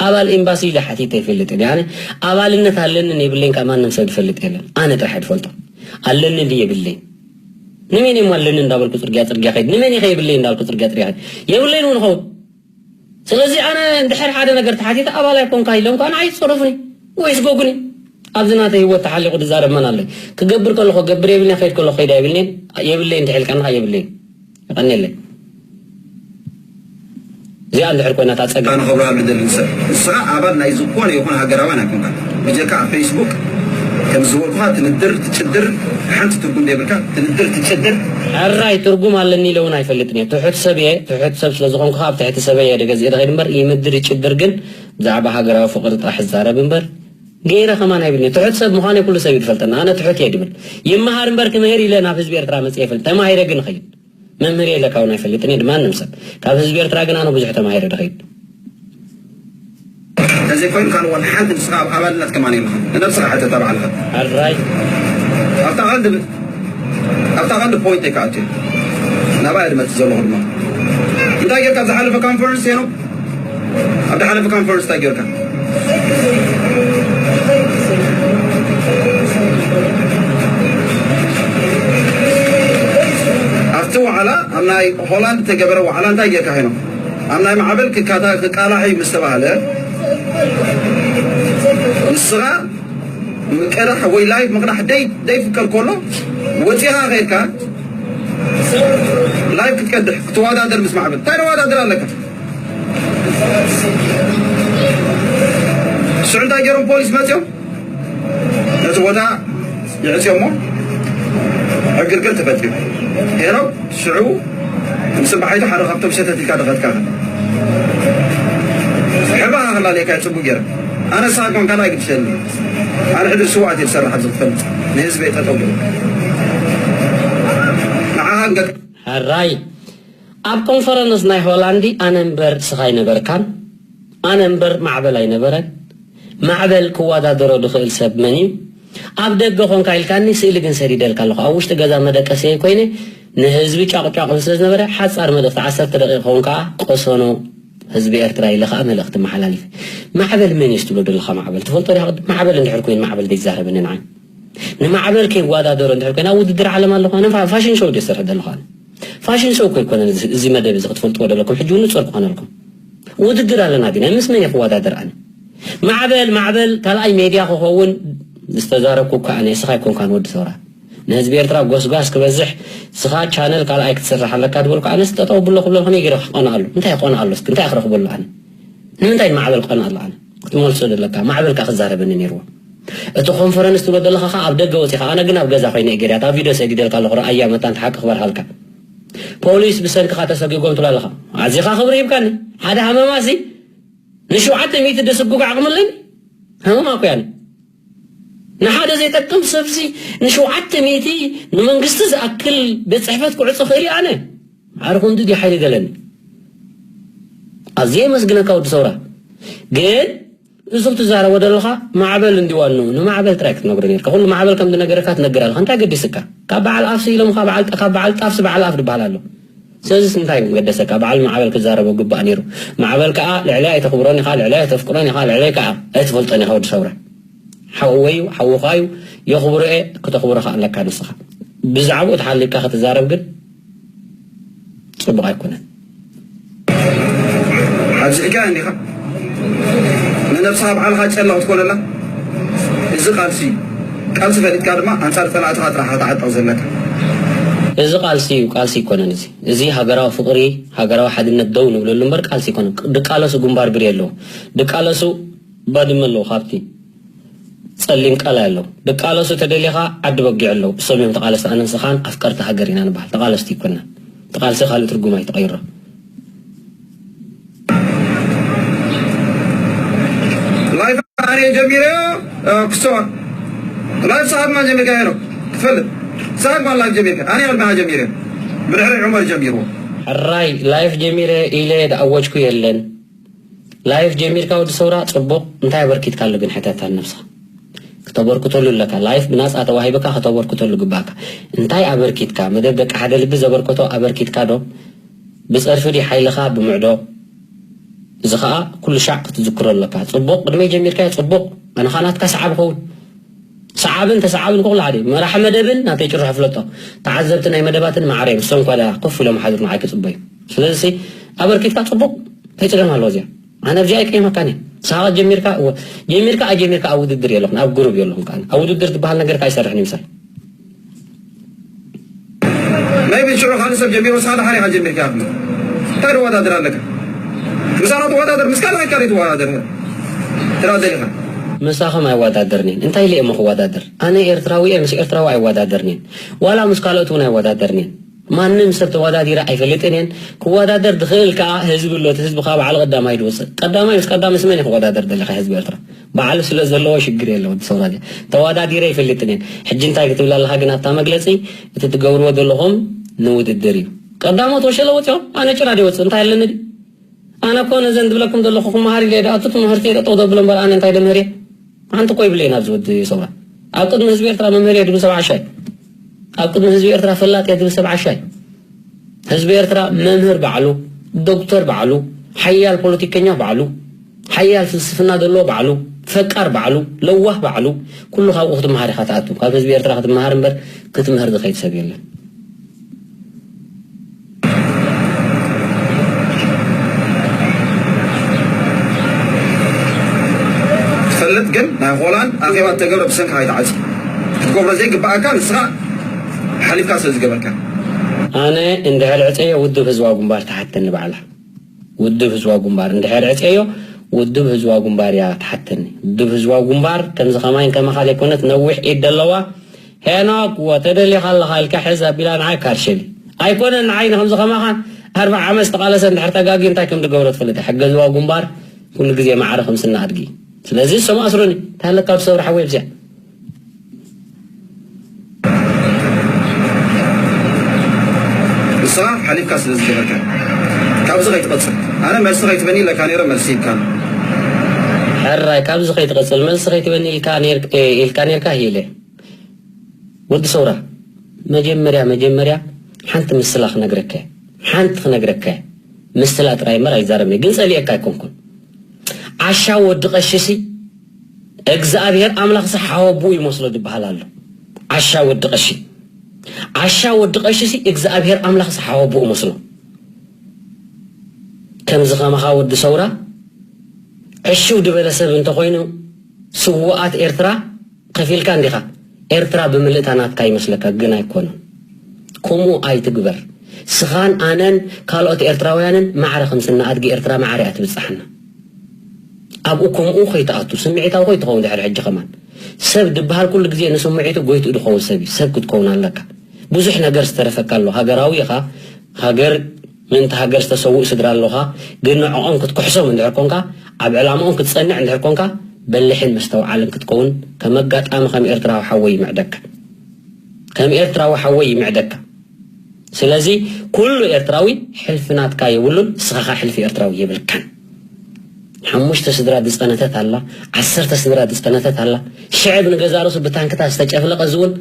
ኣባል ኤምባሲ ኢለ ሓቲተ ኣይፈልጥን እየ። ኣነ ኣባልነት ኣለንን የብለይን ካብ ማንም ሰብ ዝፈልጥ የለን። ኣነ ጥራሕ እየ ዝፈልጦ። ኣለኒ ድየ የብለይን? ንመን እየ ኣለኒ እንዳበልኩ ጽርግያ ጽርግያ ከይድ? ንመን ኢኸ የብለይን እንዳበልኩ ጽርግያ ጽርግያ ከይድ? የብለይን እውን ኸውን። ስለዚ ኣነ እንድሕር ሓደ ነገር ተሓቲተ ኣባል ኣይኮንካ ኢሎም ከኣ ንዓይ ይጸረፉኒ ወይ ይስጎጉኒ። ኣብዚ ናተይ ህይወት ተሓሊቑ ዝዛረብ መን ኣለይ? ክገብር ከለኹ ገብር የብልኒ፣ ከይድ ከለኹ ከይድ የብልኒ፣ የብለይን እንድሕር ኢልካኒ ከኣ የብለይን። የቐንየለይ። እዚኣ እንድሕር ኮይና እታ ጸገም። ኣነ ክብርሃሉ ዝደሊ ሰብ፣ ንስኻ ኣባል ናይ ዝኾነ ይኹን ሃገራውያን ኣይኮንካን። ብጀካ ኣብ ፌስቡክ ከም ዝበልኩኻ ትንድር፣ ትጭድር፣ ሓንቲ ትርጉም ዘይብልካ ትንድር፣ ትጭድር። ሕራይ ትርጉም ኣለኒ ኢለ እውን ኣይፈልጥን እየ። ትሑት ሰብ እየ። ትሑት ሰብ ስለ ዝኾንኩ ኣብ ትሕቲ ሰበይ እየ ደገዚኤ ዝኸይድ እምበር፣ ይምድር ይጭድር ግን ብዛዕባ ሃገራዊ ፍቕሪ ጥራሕ ዝዛረብ እምበር፣ ገይረ ከማን ኣይብልን እየ። ትሑት ሰብ ምዃነይ ኩሉ ሰብ እዩ ዝፈልጠኒ። ኣነ ትሑት እየ ድብል። ይመሃር እምበር ክምህር ኢለ ናብ ህዝቢ ኤርትራ መጽየ ይፈልጥ። ተማሂረ ግን እኸይድ። መምህር እየ ኢለካ እውን ኣይፈልጥን እየ ንማንም ሰብ። ካብ ህዝቢ ኤርትራ ግን ኣነ ብዙሕ ተማሂረ ድኸይድ። እንተዘይኮይኑ ካልእ ዋላ ሓንቲ ንስኻ ኣብ ኣባልነት ከማን የለኻን። ንነብስኻ ሕተታ ባዕልኻ። ሕራይ። ኣብታ ቀንዲ፣ ኣብታ ቀንዲ ፖይንት እየ ክኣቱ እየ። ናብኣ እየ ድመጽእ ዘለኹ ድማ። እንታይ ጌርካ ኣብ ዝሓለፈ ኮንፈረንስ ሄኖክ? ኣብ ዝሓለፈ ኮንፈረንስ እንታይ ጌርካ? ኣብቲ ዋዕላ፣ ኣብ ናይ ሆላንድ ዝተገበረ ዋዕላ እንታይ ጌርካ ሄኖክ? ኣብ ናይ ማዕበል ክካታ-፣ ክቃላሕ እዩ ምስ ተባህለ፣ ንስኻ ምቅዳሕ ወይ ላይፍ ምቅዳሕ ደይ-፣ ደይፍቀድ ከሎ፣ ወጺኻ ኸይድካ ላይፍ ክትቀድሕ፣ ክትወዳደር ምስ ማዕበል። እንታይ ነወዳድር ኣለካ? ሽዑ እንታይ ገይሮም ፖሊስ መጺኦም? ነቲ ቦታ ይዕጽዮ እሞ ዕግርግር ተፈጢሩ። ሄኖክ ሽዑ ምስ ባሓይቱ ሓደ ካብቶም ሸተት ኢልካ ድኸድካ። ሕባኻ ክላለየካ እየ ጽቡቕ ገይረ። ኣነ ንስኻ ኮንካ ኣይግድሸኒ። ኣነ ሕድሪ ስውኣት እየ ዝሰርሕ ኣብዚ ክትፈልጥ። ንህዝበይ ጠጠው ገይረ። ንዓኻ ንገ- ሕራይ። ኣብ ኮንፈረንስ ናይ ሆላንዲ ኣነ እምበር ስኻ ኣይነበርካን፣ ኣነ እምበር ማዕበል ኣይነበረን። ማዕበል ክወዳደሮ ዝኽእል ሰብ መን እዩ? ኣብ ደገ ኾንካ ኢልካኒ፣ ስእሊ ግን ሰዲደልካ ኣለኹ። ኣብ ውሽጢ ገዛ መደቀስየይ ኮይነ ንህዝቢ ጫቑጫቑ ስለ ዝነበረ ሓጻር መልእኽቲ ዓሰርተ ደቂቕ ኾንካ ቆሰኖ ህዝቢ ኤርትራ ኢለ ኸኣ መልእኽቲ መሓላሊፈ። ማዕበል መን እዩ ትብሎ ዘለኻ? ማዕበል ትፈልጦ ዲኻ? ማዕበል እንድሕር ኮይኑ ማዕበል ዘይዛረበኒ ንዓይ። ንማዕበል ከይወዳደሮ እንድሕር ኮይኑ ኣብ ውድድር ዓለም ኣለኹ። ኣነ ፋ-፣ ፋሽን ሾው ድየ ዝሰርሕ ዘለኹ ኣነ። ፋሽን ሾው እኮ ኣይኮነን እዚ፣ እዚ መደብ እዚ ክትፈልጥዎ ዘለኩም። ሕጂ እውን ንጹር ክኾነልኩም። ውድድር ኣለና ግን ምስ መን እየ ክወዳደር ኣነ? ማዕበል፣ ማዕበል ካልኣይ ሜድያ ክኸውን ዝተዛረብኩ እኮ ኣነ፣ ንስኻ ኣይኮንካን ወዲ ሰውራ። ንህዝቢ ኤርትራ ጎስጓስ ክበዝሕ ንስኻ ቻነል ካልኣይ ክትስራሕ ኣለካ ዝበልኩ ኣነስ ጠጠው ብሎ ክብሎ ከመይ ገይረ ክቐንኣሉ? እንታይ ክቐንኣሉ እስኪ? እንታይ ክረኽበሉ ኣነ? ንምንታይ ማዕበል ክቐንእ ኣሎ ኣነ? ክትመልሶ ዘለካ። ማዕበል ከኣ ክዛረበኒ ነይርዎ። እቲ ኮንፈረንስ ትብሎ ዘለኻ ከኣ ኣብ ደገ ወጺኻ፣ ኣነ ግን ኣብ ገዛ ኮይነ እየ ገይረ፣ ኣብ ቪድዮ ሰዲደልካ ኣለኹ፣ ረኣያ መታን እቲ ሓቂ ክበርሃልካ። ፖሊስ ብሰንክኻ ተሰጊጎም ትብሎ ኣለኻ። ኣዚኻ ክብሪ ሂብካኒ። ሓደ ሃመማሲ ንሸውዓተ ሚእቲ ደስጉግ ዓቕሚ ኣለኒ? ሃመማ እኮ ያኒ። ንሓደ ዘይጠቅም ሰብሲ ንሸውዓተ ሚእቲ ንመንግስቲ ዝኣክል ቤት ጽሕፈት ክዕጾ ክእል እየ ኣነ? ኣረ ክንዲ ድዩ ሓይሊ ዘለኒ? ኣዝየ የመስግነካ ወዲ ሰውራ። ግን እዞም ትዛረቦ ዘለኻ ማዕበል እንዲዋኑ፣ ንማዕበል ጥራይ ክትነግሮ ነርካ። ኩሉ ማዕበል ከም ዝነገረካ ትነግር ኣለኻ። እንታይ ገዲስካ? ካብ በዓል ኣፍሲ ኢሎምኻ፣ በዓል፣ ካብ በዓል ጣፍሲ በዓል ኣፍ ዝበሃል ኣሎ። ስለዚስ እንታይ ገደሰካ? በዓል ማዕበል ክዛረቦ ግባእ ነይሩ። ማዕበል ከኣ ልዕለይ ኣይተኽብሮን ኢኻ፣ ልዕለይ ኣይተፍቅሮን ኢኻ፣ ልዕለይ ከኣ ኣይትፈልጦን ኢኻ ወዲ ሰውራ። ሓወይ እዩ፣ ሓውኻ እዩ፣ የኽብሮ እየ፣ ክተኽብሮ ከኣ ኣለካ ንስኻ። ብዛዕባኡ ተሓሊፍካ ክትዛረብ ግን ጽቡቕ ኣይኮነን። ኣብዚሕካ እንዲኻ ንነብስኻ ባዕልኻ ጨላ ክትኮነላ። እዚ ቃልሲ እዩ። ቃልሲ ፈሊጥካ ድማ ኣንጻር ጸላእትኻ ጥራሕ ክትዓጥቕ ዘለካ። እዚ ቃልሲ እዩ፣ ቃልሲ ኣይኮነን እዚ። እዚ ሃገራዊ ፍቕሪ፣ ሃገራዊ ሓድነት ደው ንብለሉ እምበር ቃልሲ ኣይኮነን። ድቃለሱ ግንባር ብሬ ኣለዉ። ድቃለሱ ባድመ ኣለዉ። ካብቲ ጸሊም ቀላይ ኣለዉ። ድቃለሱ ተደሊኻ ዓዲ በጊዕ ኣለዉ። እሶም እዮም ተቓለስቲ። ኣነን ስኻን ኣፍቀርቲ ሃገር ኢና ንበሃል። ተቓለስቲ ኣይኮንና። እቲ ቃልሲ ካልእ ትርጉም ኣይትቐይሮ። ላይፍ ኣነ ጀሚረ፣ እ፣ ክስተዋል። ላይፍ ሰዓት ማን ጀሚርካ ሄኖክ? ትፈልጥ? ሰዓት ማን ላይፍ ጀሚርካ? ኣነ ቅድሚኻ ጀሚረ። ብድሕሪ ዑመር ጀሚርዎ። ሕራይ ላይፍ ጀሚረ ኢለ ዝኣወጅኩ የለን። ላይፍ ጀሚርካ ወዲ ሰውራ ጽቡቕ፣ እንታይ ኣበርኪትካ ኣሎ ግን ሕተታ ንነብስኻ። ክተበርክተሉ ኣለካ። ላይፍ ብናጻ ተዋሂብካ ከተበርክተሉ ግባእካ። እንታይ ኣበርኪትካ? መደብ ደቂ ሓደ ልቢ ዘበርከቶ ኣበርኪትካ ዶ? ብጸርፊ ድዩ ሓይልኻ ብምዕዶ? እዚ ኸኣ ኩሉ ሻዕ ክትዝክሮ ኣለካ። ጽቡቕ፣ ቅድመይ ጀሚርካዮ ጽቡቕ። ኣነ ኸኣ ናትካ ሰዓቢ ኸውን። ሰዓብን ተሰዓብን እኮ ኩሉ ሓደ እዩ። መራሒ መደብን ናተይ ጭርሖ ፍለጦ። ተዓዘብቲ ናይ መደባትን ማዕረ እዮም። እሶም እኳ ደኣ ኮፍ ኢሎም ሓዙር ንዓይ ክጽበዩ። ስለዚ ኣበርኪትካ ጽቡቕ። እንታይ ጸገም ኣለዎ እዚኣ? ኣነ ኣብዚኣ ኣይቅየመካን እየ። ንስኻ ጀሚርካ፣ እወ፣ ጀሚርካ ኣይጀሚርካ ኣብ ውድድር የለኹን፣ ኣብ ግሩብ የለኹን ከኣ። ኣብ ውድድር ዝበሃል ነገር ከኣ ኣይሰርሕን እዩ ምሳይ። ናይ ቤት ሽዑ ካልእ ሰብ ጀሚሩ፣ ንስኻ ደሓር ኢኻ ጀሚርካ ኢኻ። እንታይ ትወዳደር ኣለካ? ምሳና ትወዳደር፣ ምስ ካልእ ካልእ ትወዳደር። ትራ ደሊኻ። ምሳኹም ኣይወዳደርንን። እንታይ ኢለ እየ እሞ ክወዳደር? ኣነ ኤርትራዊ እየ፣ ምስ ኤርትራዊ ኣይወዳደርንን። ዋላ ምስ ካልኦት እውን ኣይወዳደርንን። ማንም ሰብ ተወዳዲረ ኣይፈልጥን እየን። ክወዳደር ዝኽእል ከኣ ህዝቢ ኣሎ። እቲ ህዝቢ ከኣ ባዕሉ ቀዳማይ ዝወጽእ። ቀዳማይ ምስ ቀዳማይ ምስ መን እዩ ክወዳደር ደሊኻ? ህዝቢ ኤርትራ ባዕሉ ስለ ዘለዎ ሽግር የለ ወዲ ሰውራ። ተወዳዲረ ኣይፈልጥን እየን። ሕጂ እንታይ ክትብል ኣለኻ ግን ኣብታ መግለጺ? እቲ ትገብርዎ ዘለኹም ንውድድር እዩ። ቀዳሞት ወሸለ ወጺኦም ኣነ ጭራ ድየ ወጽእ እንታይ ኣለኒ ድዩ? ኣነ እኮ ነዘን ዝብለኩም ዘለኹ ክመሃር ኢለ እየ። ኣቱ ትምህርቲ እየ ጠጠው ዘብሎ እምበር ኣነ እንታይ ደምህር እየ? ሓንቲ እኮ ይብለይን ኣብዚ ወዲ ሰውራ። ኣብ ቅድሚ ህዝቢ ኤርትራ መምህር እየ ድብል ሰብ ዓሻይ። ኣብ ቅድሚ ህዝቢ ኤርትራ ፈላጥ እየ ድብል ሰብ ዓሻይ። ህዝቢ ኤርትራ መምህር ባዕሉ፣ ዶክተር ባዕሉ፣ ሓያል ፖለቲከኛ ባዕሉ፣ ሓያል ፍልስፍና ዘለዎ ባዕሉ፣ ፈቃር ባዕሉ፣ ለዋህ ባዕሉ፣ ኩሉ ካብኡ ክትመሃር ኢኻ ትኣቱ። ካብ ህዝቢ ኤርትራ ክትመሃር እምበር ክትምህር ዝኸይድ ሰብ የለን። ትፈልጥ ግን ናይ ሆላንድ ኣኼባ እተገብረ ብሰንካ ኣይትዓጽ። ክትገብሮ ዘይግባኣካ ንስኻ ሓሊፍካ ስለ ዝገበርካ። ኣነ እንድሕር ዕፀዮ ውድብ ህዝባዊ ግንባር ትሓተኒ ባዕላ። ውድብ ህዝባዊ ግንባር እንድሕር ዕፀዮ ውድብ ህዝባዊ ግንባር እያ ትሓተኒ። ውድብ ህዝባዊ ግንባር ከምዚ ከማይን ከማኻ ዘይኮነት ነዊሕ ኢድ ደለዋ። ሄኖክ ወ ተደሊኻ ኣለኻ ኢልካ ሕዝ ኣቢላ ንዓይ ካርሸሊ። ኣይኮነን ንዓይ ንከምዚ ከማኻ ኣርባዓ ዓመት ዝተቓለሰ እንድሕር ተጋጊ እንታይ ከም ዝገብሮ ትፈልጥ እያ። ሕገ ህዝባዊ ግንባር ኩሉ ግዜ ማዕረ ከም ስና ኣድጊ። ስለዚ እሶም ኣስሩኒ። እንታይ ኣለካ ወዲ ሰብሪ ሓወይ ኣብዚኣ? ንስኻ ሓሊፍካ ስለ ዝገበርካ ካብዚ ከይትቐጽል። ኣነ መልሲ ከይትበኒ ኢለካ ነይረ፣ መልሲ ሂብካኒ። ሕራይ ካብዚ ከይትቐጽል መልሲ ከይትበኒ ኢልካ ነይር-፣ ኢልካ ነይርካ ሂለ። ወዲ ሰውራ፣ መጀመርያ መጀመርያ ሓንቲ ምስላ ክነግረካ እየ። ሓንቲ ክነግረካ እየ። ምስላ ጥራይ እምበር ኣይዛረብን እየ። ግን ጸሊኤካ ኣይኮንኩን። ዓሻ ወዲ ቀሺሲ እግዚኣብሔር ኣምላኽሲ ሓወቡኡ ይመስሎ ዝበሃል ኣሎ። ዓሻ ወዲ ቀሺ፣ ዓሻ ወዲ ቀሺሲ እግዚኣብሔር ኣምላኽሲ ሓወቡኡ መስሎ። ከምዚ ከማኻ ወዲ ሰውራ ዕሽው ዝበለ ሰብ እንተኾይኑ፣ ስዉኣት ኤርትራ ከፊልካ እንዲኻ። ኤርትራ ብምልእታ ናትካ ይመስለካ፣ ግን ኣይኮነን። ከምኡ ኣይትግበር። ስኻን ኣነን ካልኦት ኤርትራውያንን ማዕረ ከም ስነ ኣድጊ ኤርትራ ማዕረ እያ ትብጻሕና። ኣብኡ ከምኡ ከይትኣቱ፣ ስምዒታዊ ከይትኸውን ድሕሪ ሕጂ ከማን። ሰብ ድበሃል ኩሉ ግዜ ንስምዒቱ ጎይትኡ ድኸውን ሰብ እዩ። ሰብ ክትከውን ኣለካ። ብዙሕ ነገር ዝተረፈካ ኣሎ። ሃገራዊ ኢኻ። ሃገር፣ ምእንቲ ሃገር ዝተሰውኡ ስድራ ኣለኻ። ግን ንዕኦም ክትክሕሶም እንድሕር ኮንካ፣ ኣብ ዕላምኦም ክትጸንዕ እንድሕር ኮንካ፣ በሊሕን መስተውዓልን ክትከውን ከም ኣጋጣሚ ከም ኤርትራዊ ሓወይ ይምዕደካ። ከም ኤርትራዊ ሓወይ ይምዕደካ። ስለዚ ኩሉ ኤርትራዊ ሕልፊ ናትካ የብሉን፣ ንስኻ ኸኣ ሕልፊ ኤርትራዊ የብልካን። ሓሙሽተ ስድራ ዝጸነተት ኣላ፣ ዓሰርተ ስድራ ዝጸነተት ኣላ። ሽዕብ ንገዛ ርእሱ ብታንክታት ዝተጨፍለቐ እዚ እውን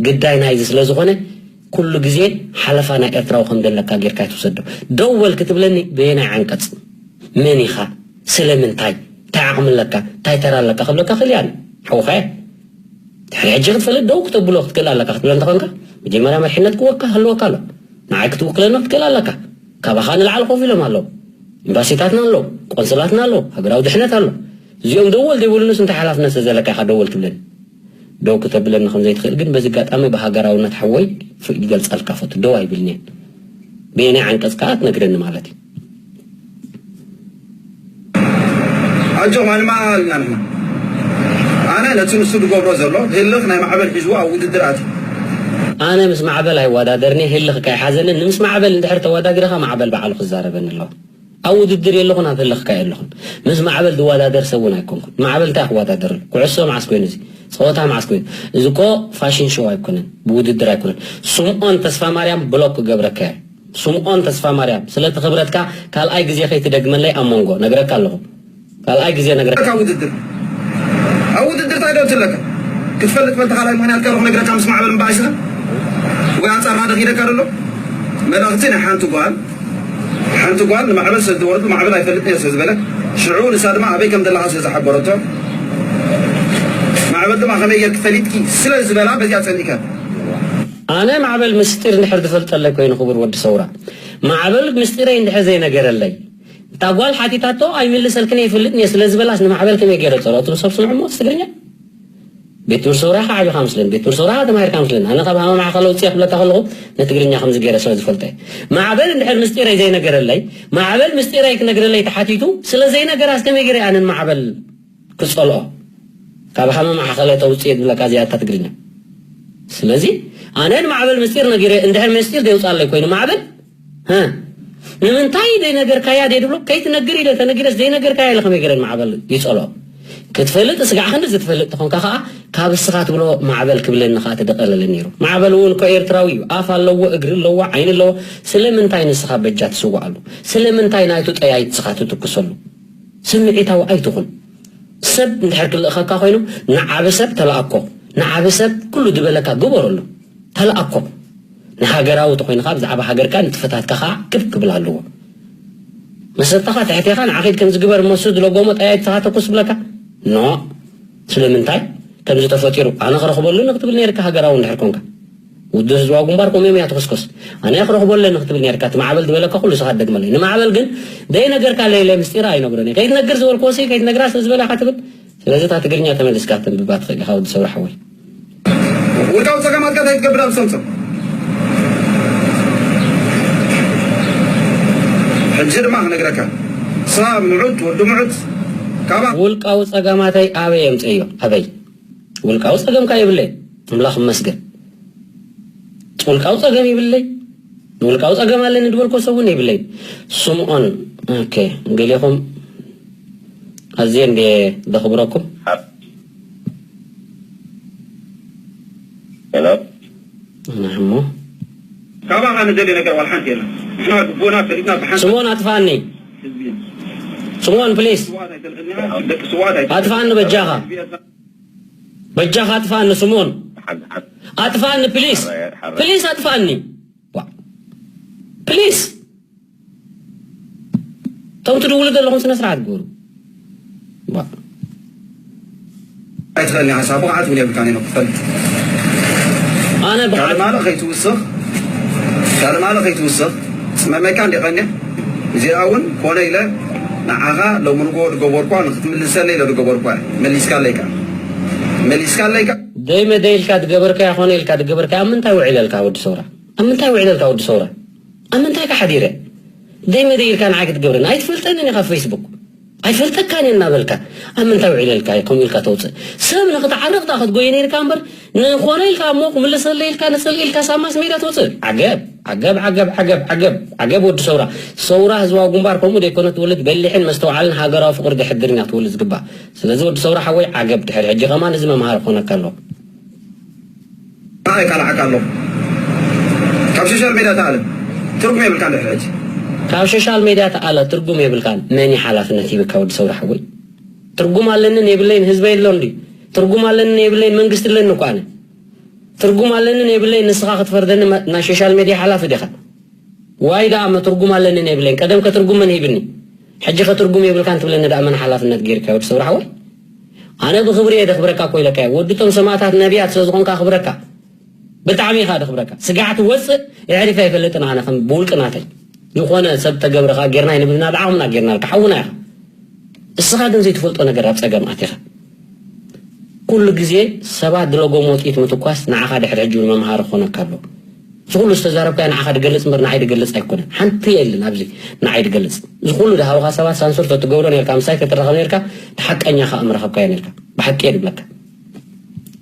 ግዳይ ናይዚ ስለ ዝኾነ፣ ኩሉ ግዜ ሓለፋ ናይ ኤርትራዊ ከም ዘለካ ጌርካ ኣይትውሰዶ። ደው በል ክትብለኒ በየናይ ዓንቀጽ? መን ኢኻ? ስለምንታይ? እንታይ ዓቕሚ ኣለካ? እንታይ ተራ ኣለካ? ክብለካ ክእል እየ ኣነ። ሓውኻ እየ። ድሕሪ ሕጂ ክትፈልጥ ደው ክተብሎ ክትክእል ኣለካ ክትብለ እንተኾንካ፣ መጀመርያ መሪሕነት ክወካ ህልወካ ኣሎ። ንዓይ ክትውክለና ክትክእል ኣለካ። ካባኻ ንላዕሊ ኮፍ ኢሎም ኣለዉ። ኤምባሲታትና ኣለዉ፣ ቆንስላትና ኣለዉ፣ ሃገራዊ ድሕነት ኣሎ። እዚኦም ደወል ዘይብሉንስ እንታይ ሓላፍነት ስለ ዘለካ ኢኻ ደወል ትብለኒ? ደው ክተብለኒ ከም ዘይትኽእል ግን በዚ ኣጋጣሚ ብሃገራውነት ሓወይ ፍ-፣ ይገልጸልካ ፈቱ። ደው ኣይብልን'የ። በየናይ ዓንቀጽ ከኣ ትነግረኒ ማለት እዩ። ኣጆኻ ንማዕበል ኢና ንሕና። ኣነ ነቲ ንሱ ዝገብሮ ዘሎ ህልኽ ናይ ማዕበል ሒዝዎ ኣብ ውድድር ኣትዩ። ኣነ ምስ ማዕበል ኣይወዳደርን'የ፣ ህልኽ ከይሓዘኒ። ንምስ ማዕበል እንድሕር ተወዳዲርኻ ማዕበል ባዕሉ ክዛረበኒ ኣለዎ። ኣብ ውድድር የለኹን፣ ኣብ ህልኽ ከኣ የለኹን። ምስ ማዕበል ዝወዳደር ሰብ እውን ኣይኮንኩን። ማዕበል እንታይ ክወዳደረሉ? ኩዕሶ መዓስ ኮይኑ እዚ? ጸወታ መዓስ ኮይኑ? እዚ እኮ ፋሽን ሾው ኣይኮነን፣ ብውድድር ኣይኮነን። ስምኦን ተስፋማርያም ብሎክ ክገብረካ እየ። ስምኦን ተስፋማርያም፣ ስለቲ ክብረትካ ካልኣይ ግዜ ከይትደግመለይ ኣብ መንጎ ነግረካ ኣለኹ። ካልኣይ ግዜ ነግረካ። ካብ ውድድር፣ ኣብ ውድድር እንታይ ደው ትብለካ? ክትፈልጥ በል ተኻላይ ምኽንያት ካብ ክነግረካ ምስ ማዕበል እምበኣር ኣይስኻ? ወይ ኣንጻርና ደኺደካ ደሎ? መልእኽቲ ናይ ሓንቲ ጓል፣ ሓንቲ ጓል ንማዕበል ስለ ዝወረዱ ማዕበል ኣይፈልጥን እየ ስለ ዝበለ፣ ሽዑ ንሳ ድማ ኣበይ ከም ዘለኻ ስለ ዝሓበረቶ፣ ማዕበል ድማ ከመይ ጌርኪ ፈሊጥኪ ስለ ዝበላ በዚኣ ጸሊእካ። ኣነ ማዕበል ምስጢር እንድሕር ዝፈልጠለይ ኮይኑ ክቡር ወዲ ሰውራ፣ ማዕበል ምስጢረይ እንድሕር ዘይነገረለይ፣ እታ ጓል ሓቲታቶ ኣይምልሰልክን እየ ይፈልጥን እየ ስለ ዝበላስ ንማዕበል ከመይ ገይረ ጸልኦ? እቶም ሰብ ስምዑ እሞ ትግርኛ። ቤት ትምህርቲ ሰውራ ኢኻ ዓቢኻ ምስለን፣ ቤት ትምህርቲ ሰውራ ኢኻ ተማሂርካ ምስለን። ኣነ ካብ ሃመ ማዕኸለ ውፅእ ክብለካ ከለኹ ንትግርኛ ከምዚ ገይረ ስለ ዝፈልጠ እየ። ማዕበል እንድሕር ምስጢረይ ዘይነገረለይ፣ ማዕበል ምስጢረይ ክነግረለይ ተሓቲቱ ስለ ዘይነገራስ ከመይ ገይረ ኣነን ማዕበል ክጸልኦ? ካብ ሃመ ማዕኸለ ተውፅእ ዝብለካ እዚኣ እታ ትግርኛ። ስለዚ ኣነ ንማዕበል ምስጢር ነጊረ እንድሕር ምስጢር ዘይውፅኣለይ ኮይኑ ማዕበል ሀ? ንምንታይ ዘይነገርካያ ደይ ድብሎ? ከይትነግር ኢለ ተነጊረስ ዘይነገርካያ ኢለ ከመይ ገይረ ንማዕበል ይጸልኦ? ክትፈልጥ ስጋዕ ክንዲ ዝትፈልጥ ተኾንካ ከኣ ካብ እስኻ ትብሎ ማዕበል ክብለኒ ከኣ ተደቐለለ ነይሩ። ማዕበል እውን እኮ ኤርትራዊ እዩ። ኣፍ ኣለዎ፣ እግሪ ኣለዎ፣ ዓይኒ ኣለዎ። ስለምንታይ ንስኻ በጃ ትስውኣሉ? ስለምንታይ ናይቱ ጠያይት ስኻ ትትኩሰሉ? ስምዒታዊ ኣይትኹን። ሰብ እንድሕር ክልእኸካ ኮይኑ ንዓቢ ሰብ ተለኣኮ። ንዓቢ ሰብ ኩሉ ዝበለካ ግበረሉ። ተለኣኮ። ንሃገራዊ ተኾይንኻ ብዛዕባ ሃገርካ ንጥፈታትካ ኸዓ ክብ ክብል ኣለዎ። መሰጣኻ ትሕቴኻ ንዓኺድ ከምዚ ግበር እሞ እሱ ዝለጎሞ ጠያይት ንስኻ ተኩስ ዝብለካ? ኖ። ስለምንታይ? ከምዚ ተፈጢሩ ኣነ ክረኽበሉ ንክትብል ነይርካ ሃገራዊ እንድሕር ኮንካ። ውድብ ህዝባዊ ግንባር ከምኡ እዮም እያ ትኹስኩስ። ኣነ ክረኽቦ ኣለኒ ክትብል ነይርካ፣ እቲ ማዕበል ዝበለካ ኩሉ ስኻ ትደግመለይ። ንማዕበል ግን ዘይነገርካ ለይለ ምስጢር ኣይነግሮን እየ። ከይትነግር ዝበልክዎ ሲ ከይትነግራ ስለ ዝበላካ ትብል። ስለዚ እታ ትግርኛ ተመሊስካ ተንብባ ትኽእል ኢኻ ወዲ ሰብሪ ሓወይ። ውልቃዊ ጸገማትካ እንታይ ትገብር ኣብ ሰምሶም? ሕጂ ድማ ክነግረካ። ስኻ ምዑት፣ ወዲ ምዑት፣ ካባ ውልቃዊ ጸገማተይ ኣበይ የምጽእዮ? ኣበይ? ውልቃዊ ጸገምካ የብለይ። ኣምላኽ ይመስገን። ውልቃዊ ጸገም ይብለይ። ውልቃዊ ጸገም ኣለኒ ዝበልኮ ሰብ እውን የብለይ። ስምዖን፣ ኦኬ፣ ገሌኹም ኣዝየ እንደ ዘኽብረኩም። ሄሎ። ናሕሞ። ካባ ንደልዮ ነገር ዋላ ሓንቲ የለን። ንሕና ግቡእና ፈሊጥና ብሓንሳብ ስምኦን ኣጥፋኒ። ህዝቢ ኢና። ስምኦን ፕሊስ ስውኣት ኣይተልዕልና፣ ደቂ ስውኣት ኣይተልዕልና። ኣጥፋኒ በጃኻ። በጃኻ ኣጥፋኒ ስምኦን። ሓንቲ ሓንቲ ኣጥፋኒ ፕሊስ። ሓራይ፣ ሓራይ። ፕሊስ ኣጥፋኒ። ዋ። ፕሊስ። እቶም ትድውሉ ዘለኹም ስነ ስርዓት ግበሩ። ዋ። ኣይትኽእልን ኢኻ፣ ብቕዓት እውን የብልካን ኢና ክፈልጥ። ኣነ ካልእ ብቕዓት ማለ ከይትውስኽ፣ ካልእ ማለ ከይትውስኽ፣ ጽመመካ እንዲ ቀንየ። እዚኣ እውን ኮነ ኢለ ንዓኻ ሎሚ ንግሆ ዝገበርኳ ንክትምልሰለይ ኢለ ዝገበርኳ እያ። መሊስካለይ ከኣ። መሊስካለይ ከኣ። ደይ መደይ ኢልካ ዝገበርካያ ኮነ ኢልካ ዝገበርካያ ኣብ ምንታይ ውዒለልካ ወዲ ሰውራ? ኣብ ምንታይ ውዒለልካ ወዲ ሰውራ? ኣብ ምንታይ ከ ሓዲረ? ደይ መደይ ኢልካ ንዓይ ክትገብረኒ? ኣይትፈልጠንን ኢኻ ኣብ ፌስቡክ። ኣይፈልጠካን እየ እናበልካ ኣብ ምንታይ ውዒለልካ ከምኡ ኢልካ ተውፅእ? ሰብ ንክትዓርቕ ዳ ክትጎይ ነይርካ እምበር ንኾነ ኢልካ እሞ ክምልሰለይ ኢልካ ንፅልኢ ኢልካ ሳብ ማስ ሜድያ ትወፅእ? ዓገብ፣ ዓገብ፣ ዓገብ፣ ዓገብ፣ ዓገብ፣ ዓገብ ወዲ ሰውራ። ሰውራ ህዝባዊ ግንባር ከምኡ ደይኮነ ትውልድ በሊሕን መስተውዓልን ሃገራዊ ፍቕሪ ዘሕድርን እያ ክትውልድ ዝግባእ። ስለዚ ወዲ ሰውራ ሓወይ ዓገብ ድሕሪ ሕጂ ከማን እዚ መምሃሪ ክኾነካ ኣለዎ። ኣይ ካልዓካ ኣለኹ። ካብ ሶሻል ሜድያ ተኣለ። ትርጉም የብልካን ድሕሪ ሕጂ። ካብ ሶሻል ሜድያ ተኣለ፣ ትርጉም የብልካን። መን እዩ ሓላፍነት ሂብካ ወዲ ሰውራ ሓወይ? ትርጉም ኣለንን የብለይን ህዝበይ ኣሎ እንዲ። ትርጉም ኣለንን የብለይን መንግስቲ ኣለኒ እኮ ኣነ። ትርጉም ኣለንን የብለይን ንስኻ ክትፈርደኒ መ-፣ ናይ ሶሻል ሜድያ ሓላፊ ዲኻ? ዋይ ደኣ መ ትርጉም ኣለንን የብለይን። ቀደም ከ ትርጉም መን ሂብኒ? ሕጂ ከ ትርጉም የብልካን ትብለኒ ደኣ መን ሓላፍነት ጌርካ ወዲ ሰውራ ሓወይ? ኣነ ብኽብሪ እየ ደኽብረካ እኮ ኢለካ እየ። ወዲ እቶም ሰማእታት ነቢያት ስለ ዝኾንካ ኣኽብረካ። ብጣዕሚ ኢኻ ደኽብረካ። ስጋዕ ትወፅእ የዕሪፈ ኣይፈልጥን ኣነ ከም ብውልቂ ናተይ። ዝኾነ ሰብ ተገብረ ኸኣ ጌርና ኣይንብልና ደኣ ኣኹምና ጌርናልካ ሓውና ኢኻ። እስኻ ግን ዘይትፈልጦ ነገር ኣብ ጸገም ኣቲኻ። ኩሉ ግዜ ሰባት ዝለጎሞ ጥይት ምትኳስ ንዓኻ ድሕሪ ሕጂ እውን መምሃሪ ክኾነካ ኣሎ። እዚ ኩሉ ዝተዛረብካዮ ንዓኻ ድገልጽ እምበር ንዓይ ድገልጽ ኣይኮነን። ሓንቲ የለን ኣብዚ ንዓይ ድገልጽ። እዚ ኩሉ ድሃቡኻ ሰባት ሳንሱር ተትገብሮ ኔርካ፣ ምሳይ ተትራኸብ ኔርካ፣ እቲ ሓቀኛ ኸኣ ምረኸብካዮ ኔርካ። ብሓቂ እየ ድብለካ።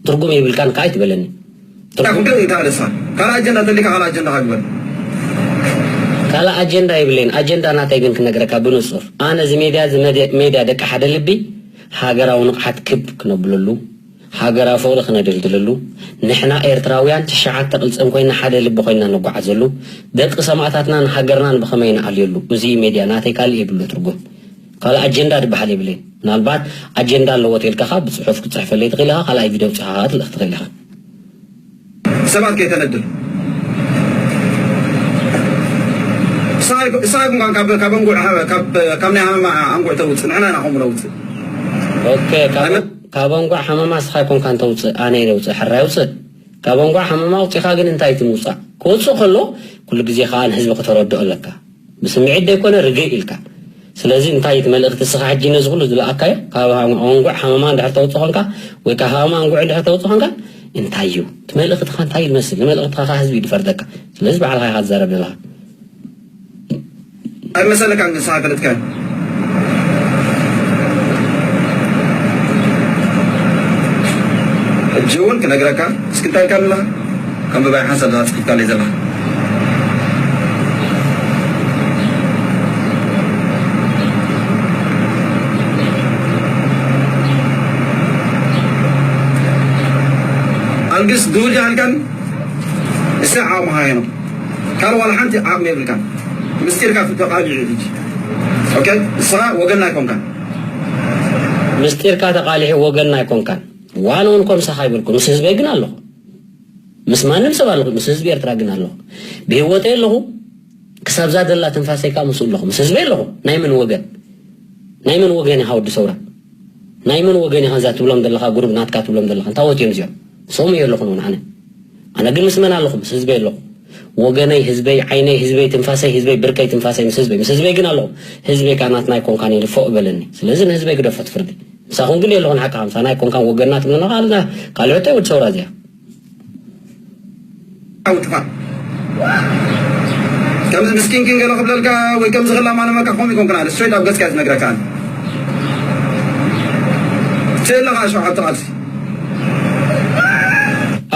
ትርጉም የብልካን ከኣ ኣይትበለኒ። ትርጉም ካልእ እንታይ ኣለሳ? ካልእ ኣጀንዳ ተሊካ ካልእ ኣጀንዳ ግበር። ካልእ ኣጀንዳ የብለይን። ኣጀንዳ ናተይ ግን ክነግረካ ብንጹር። ኣነ እዚ ሜድያ፣ እዚ መድ-፣ ሜድያ ደቂ ሓደ ልቢ፣ ሃገራዊ ንቕሓት ክብ ክነብለሉ፣ ሃገራዊ ፍቕሪ ክነደልድለሉ፣ ንሕና ኤርትራውያን ትሽዓተ ቅልጽም ኮይና ሓደ ልቢ ኮይና ንጓዓዘሉ፣ ደቂ ሰማእታትናን ሃገርናን ብኸመይ ንኣልየሉ፣ እዚ ሜድያ ናተይ ካልእ የብሉ ትርጉም። ካልእ ኣጀንዳ ዝበሃል የብለይን። ምናልባት ኣጀንዳ ኣለዎ ተልካ ብጽሑፍ ክትጽሕፈለይ ትኽእል ኢኻ፣ ካልኣይ ቪድዮ ኣውጺኻ ክትልእኽ ትኽእል ኢኻ። ሰባት ከይተነድል። ንስኻ፣ ንስኻ ኣይኮንካን ካብ፣ ካብ ኣንጉዕ፣ ካብ፣ ካብ ናይ ሃመማ ኣንጉዕ ተውጽእ። ንሕና ኢና ከምኡ ነውጽእ። ኦኬ፣ ካብ፣ ኣይመ- ካብ ኣንጉዕ ሃመማ ንስኻ ኣይኮንካን ተውጽእ፣ ኣነ እየ ዘውጽእ፣ ሕራይ ኣውጽእ። ካብ ኣንጉዕ ሃመማ ኣውጺኻ ግን እንታይ እቲ ምውጻእ? ክወጽእ ከሎ ኩሉ ግዜ ከኣ ንህዝቢ ከተረድኦ ኣለካ። ብስምዒት ዘይኮነ ርግእ ኢልካ። ስለዚ እንታይ እቲ መልእኽቲ ንስኻ ሕጂ ነዚ ኩሉ ዝለኣካዮ ካብ ሃ-፣ ኣንጉዕ ሃመማ እንድሕር ተውጽእ ኾንካ ወይ ካብ ሃመማ ኣንጉዕ እንድሕር ተውጽእ ኾንካ እንታይ እዩ? እቲ መልእኽትኻ እንታይ እዩ ዝመስል? ንመልእኽትኻ ከኣ ህዝቢ እዩ ዝፈርደካ። ስለዚ ባዕልኻ ኢኻ ትዛረብ ዘለኻ። ኣይመሰለካን ንስኻ ኣይፈለጥካን። ሕጂ እውን ክነግረካ እስኪ እንታይ ኢልካ ኣለኻ? ከም ብባይ ሓንሳብ እዛ ጽሒፍካለይ ዘለኻ። ኣልግስ ድውል ጃህልካን እሰ ዓቕምኻ የነው። ካልእ ዋላ ሓንቲ ዓቕሚ የብልካን። ምስጢርካ ተቓሊዑ እዩ ሕጂ። ኦኬ? ንስኻ ወገንና ኣይኮንካን። ምስጢርካ ተቓሊዑ ወገንና ኣይኮንካን። ዋላ እውን ኮምሳኻ ኣይበልኩ። ምስ ህዝበይ ግን ኣለኹ። ምስ ማንም ሰብ ኣለኹ። ምስ ህዝቢ ኤርትራ ግን ኣለኹ። ብህይወተይ ኣለኹ። ክሳብ እዛ ዘላ ትንፋሰይ ከኣ ምስኡ ኣለኹ። ምስ ህዝበይ ኣለኹ። ናይ መን ወገን? ናይ መን ወገን ኢኻ ወዲ ሰውራ? ናይ መን ወገን ኢኻ እዛ ትብሎም ዘለኻ፣ ጉሩብ ናትካ ትብሎም ዘለኻ? እንታይ ወት እዮም እዚኦም? ምስኦም እየ ኣለኹ እውን ኣነ። ኣነ ግን ምስ መን ኣለኹ? ምስ ህዝበይ ኣለኹ። ወገነይ ህዝበይ፣ ዓይነይ ህዝበይ፣ ትንፋሰይ ህዝበይ፣ ብርከይ ትንፋሰይ ምስ ህዝበይ። ምስ ህዝበይ ግን ኣለኹ። ህዝበይ ከኣ ናትና ኣይኮንካን ኢሉ ፎእ በለኒ። ስለዚ ንህዝበይ ግደፎ እቲ ፍርዲ። ምሳኹም ግን የለኹን ሓቅኻ። ምሳና ኣይኮንካን ወገንና ትብለና ከኣ ኣልና ካልኦት ወዲ ሰውራ እዚኣ። ኣውጥፋ። ከምዚ ምስኪንኪን ገለ ክብለልካ ወይ ከምዚ ክላማለመካ ከምኡ ይኮንክን ኣለ። ስትሬት ኣብ ገጽካ እየ ዝነግረካ ኣነ። ትእለኻ ሸውዓተ ቃልሲ።